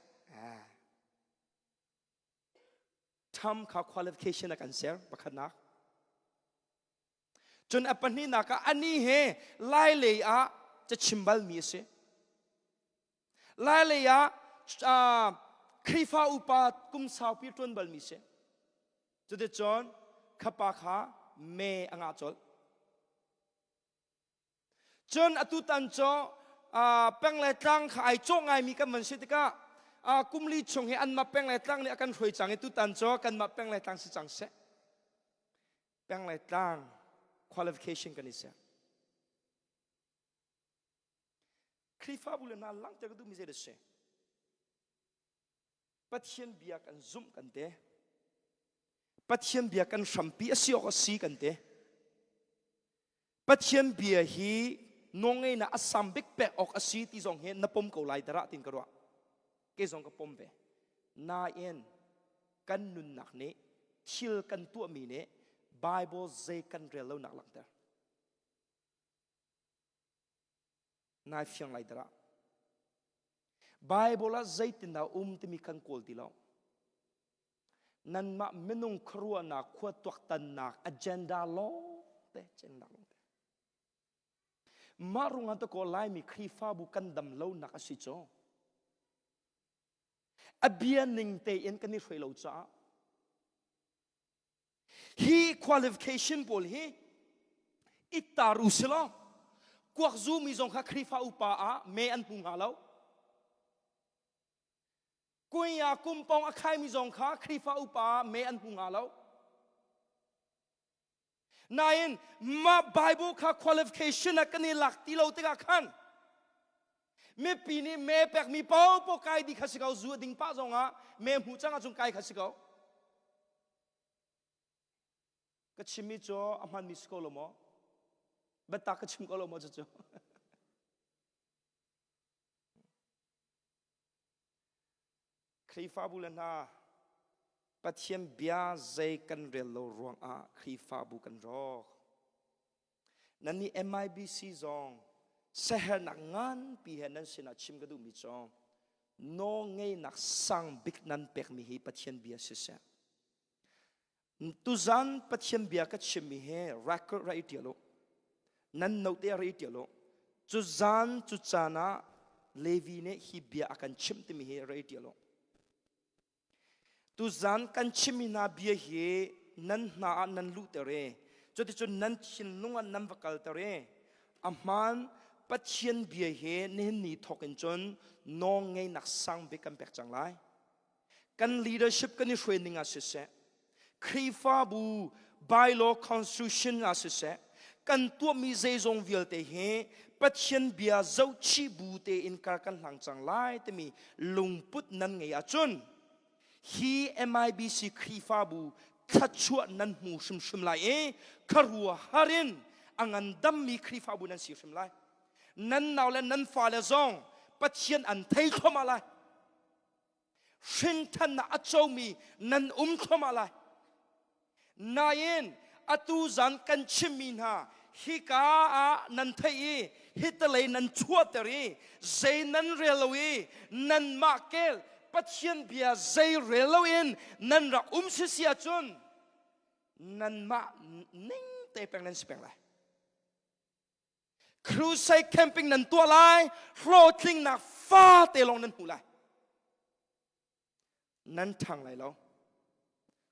Tham kha qualification a kan ser pakhatnak. Cun a pahnihnak ah ani he lai lei ah cachim balmi a si. Lailei ah Khrihfa upa kum saupi ṭuan balmi si. Cuticun khapa kha me a ngah colh. Cun atutan cu peng le tlang kha ai cawh ngaimi kan van si tikah kum li chung hi anmah peng le tlang nih a kan hruai cang i tutan cu kanmah peng le tlang si cang seh. Peng le tlang qualification kan i ser. Khrihfabu le hna langhter ka duhmi zei dah si? Pathian bia kan zumh kan te. Pathian bia kan hrampi a si awk a si kan te. Pathian bia hi nawlngeihnak a sang bik pek awk a si ti zong hi na pom ko lai darah tin ka ruah. Kei zong ka pom ve. Nain kan nunnak nih thil kan tuahmi nih Bible zei kan rel lonak langhter. Nai fiang lai darah. Bible ah zeitindah um timi kan kawl ti lo. Nanmah minung khuaruahnak, khua tuaktannak, agenda lawng te, agenda lawng te. Mah rungah ta ko Laimi Khrihfabu kan dam lonak a si cu. A bia ning tein kan i hruai lo caah Hi qualification pawl hi ittar u si law kuak zumi zong kha Khrihfa upa ah me an hmu hnga lo. Kunya kumpong a khaimi zong kha Khrihfa upa ah me an hmu hnga lo. Nain mah Bible kha qualification ah kan i lak ti lo tikah khan mipi nih me pekmi paohpaoh kai dih kha si ko zu a ding pah zong ah me hmu cang ahcun kai kha si ko. Ka chimmi cu a hmanmi si ko lo maw? Biatak ka chim ko lo maw cucu? Khrihfabu le hna Pathian bia zei kan rel lo ruangah Khrihfabu kan rawk. Nannih MIBC zong sehernak nganpi he nan sinah chim ka duhmi cu nawlngeihnak sang bik nan pekmi hi Pathian bia siseh. Tuzan Pathian bia ka chimmi hi record ra i ṭial u. Nan note ra i ṭial u. Cu zan cu caan ah Levi nih hi bia a kan chimh timi hi ra i ṭial u. Tuzan kan chimmi hna bia hi nan hna ah nan luhter i cuticun nan thinlung ah nan va kalter i a hmaan Pathian bia hi nihin ni thawk in cun nawlngeihnak sang bik kan pek cang lai. Kan leadership kan i hruai ning ah siseh, Khrihfabu bylaw constitution ah siseh, kan tuahmi zeizong vialte hi Pathian bia zohchih bu tein kar kan hlang cang lai timi lungput nan ngei ahcun hi MIBC Khrihfabu thluachuah nan hmu hrimhrim lai i khuaruahhar in A ngandammi Khrihfabu nan si hrim lai. Nan nau le nan fale zong Pathian an thei thluahmah lai. Hrinthannak a comi nan um thluahmah lai. Nain atu zan kan chimmi hna hika ah nan theih i hitalei nan chuahter i zei nan rel lo i nanmah kel Pathian bia zei rel loin nan rak um sisi ahcun nanmah ning te peng nan si peng lai. Crusade camping nan tuah lai, hlawhtlingnak fate lawng nan hmu lai. Nan ṭhang lai lo.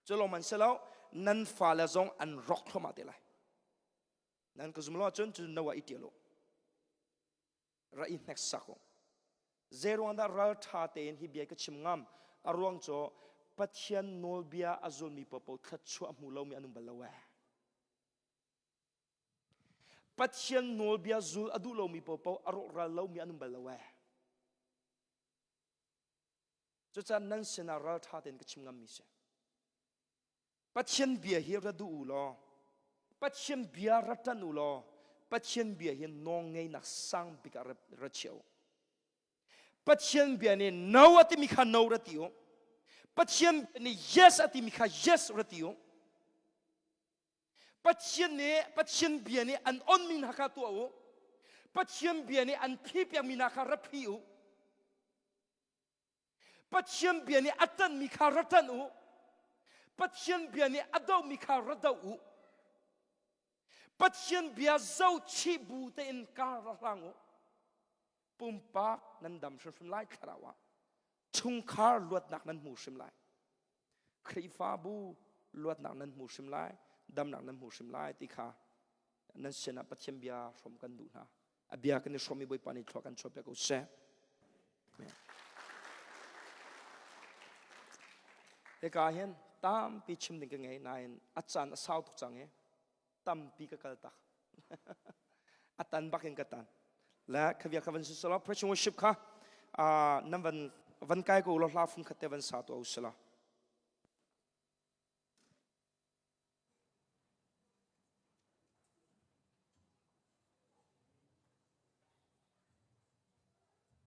Cu lawng man si lo, nan fale zong an rawk thluahmah te lai. Nan ka zum lo ahcun cu no ah i ṭial u. Ra i hneksak u. Zeiruang dah ral ṭha tein hi bia ka chim ngam? A ruang cu Pathian nawlbia a zulmi paohpaoh thluachuah hmu lomi an um bal lo ee. Pathian nawlbia zul a duh lomi paohpaoh a rawhral lomi an um bal lo ee. Cucaah nan sinah ralṭha tein ka chim ngammi si. Pathian bia hi ra duh u law, Pathian bia ra ṭanh u law, Pathian bia hi nawlngeihnak sang bik ah ra chia u. Pathian bia nih no a timi kha no ra ti u. Pathian bia nih yes a timi kha yes ra ti u. Pathian nih Pathian bia nih an onmi hna kha tuah u. Pathian bia nih an phipiakmi hna kha ra phi u. Pathian bia nih a ṭanhmi kha ra ṭanh u. Pathian bia nih a dohmi kha ra doh u. Pathian bia zohchih bu tein kar ra hlang u. Pumpak nan dam hrimhrim lai thlarau ah. Chungkhar luatnak nan hmu hrim lai. Khrihfabu luatnak nan hmu hrim lai, damnak nan hmu hrim lai ti kha nan sinah Pathian bia hrawm kan duh hna. A bia kan i hrawm i Bawipa nih thlua kan chuahpiak ko seh. Hika hin tampi chim ding ka ngei nain a caan a sau tuk cang i tampi ka kal tak. a tan bak in ka tan. Le khavia kha van si selaw preaching worship kha nan van van kai ko lo hla fung khat te van sa tu au selaw.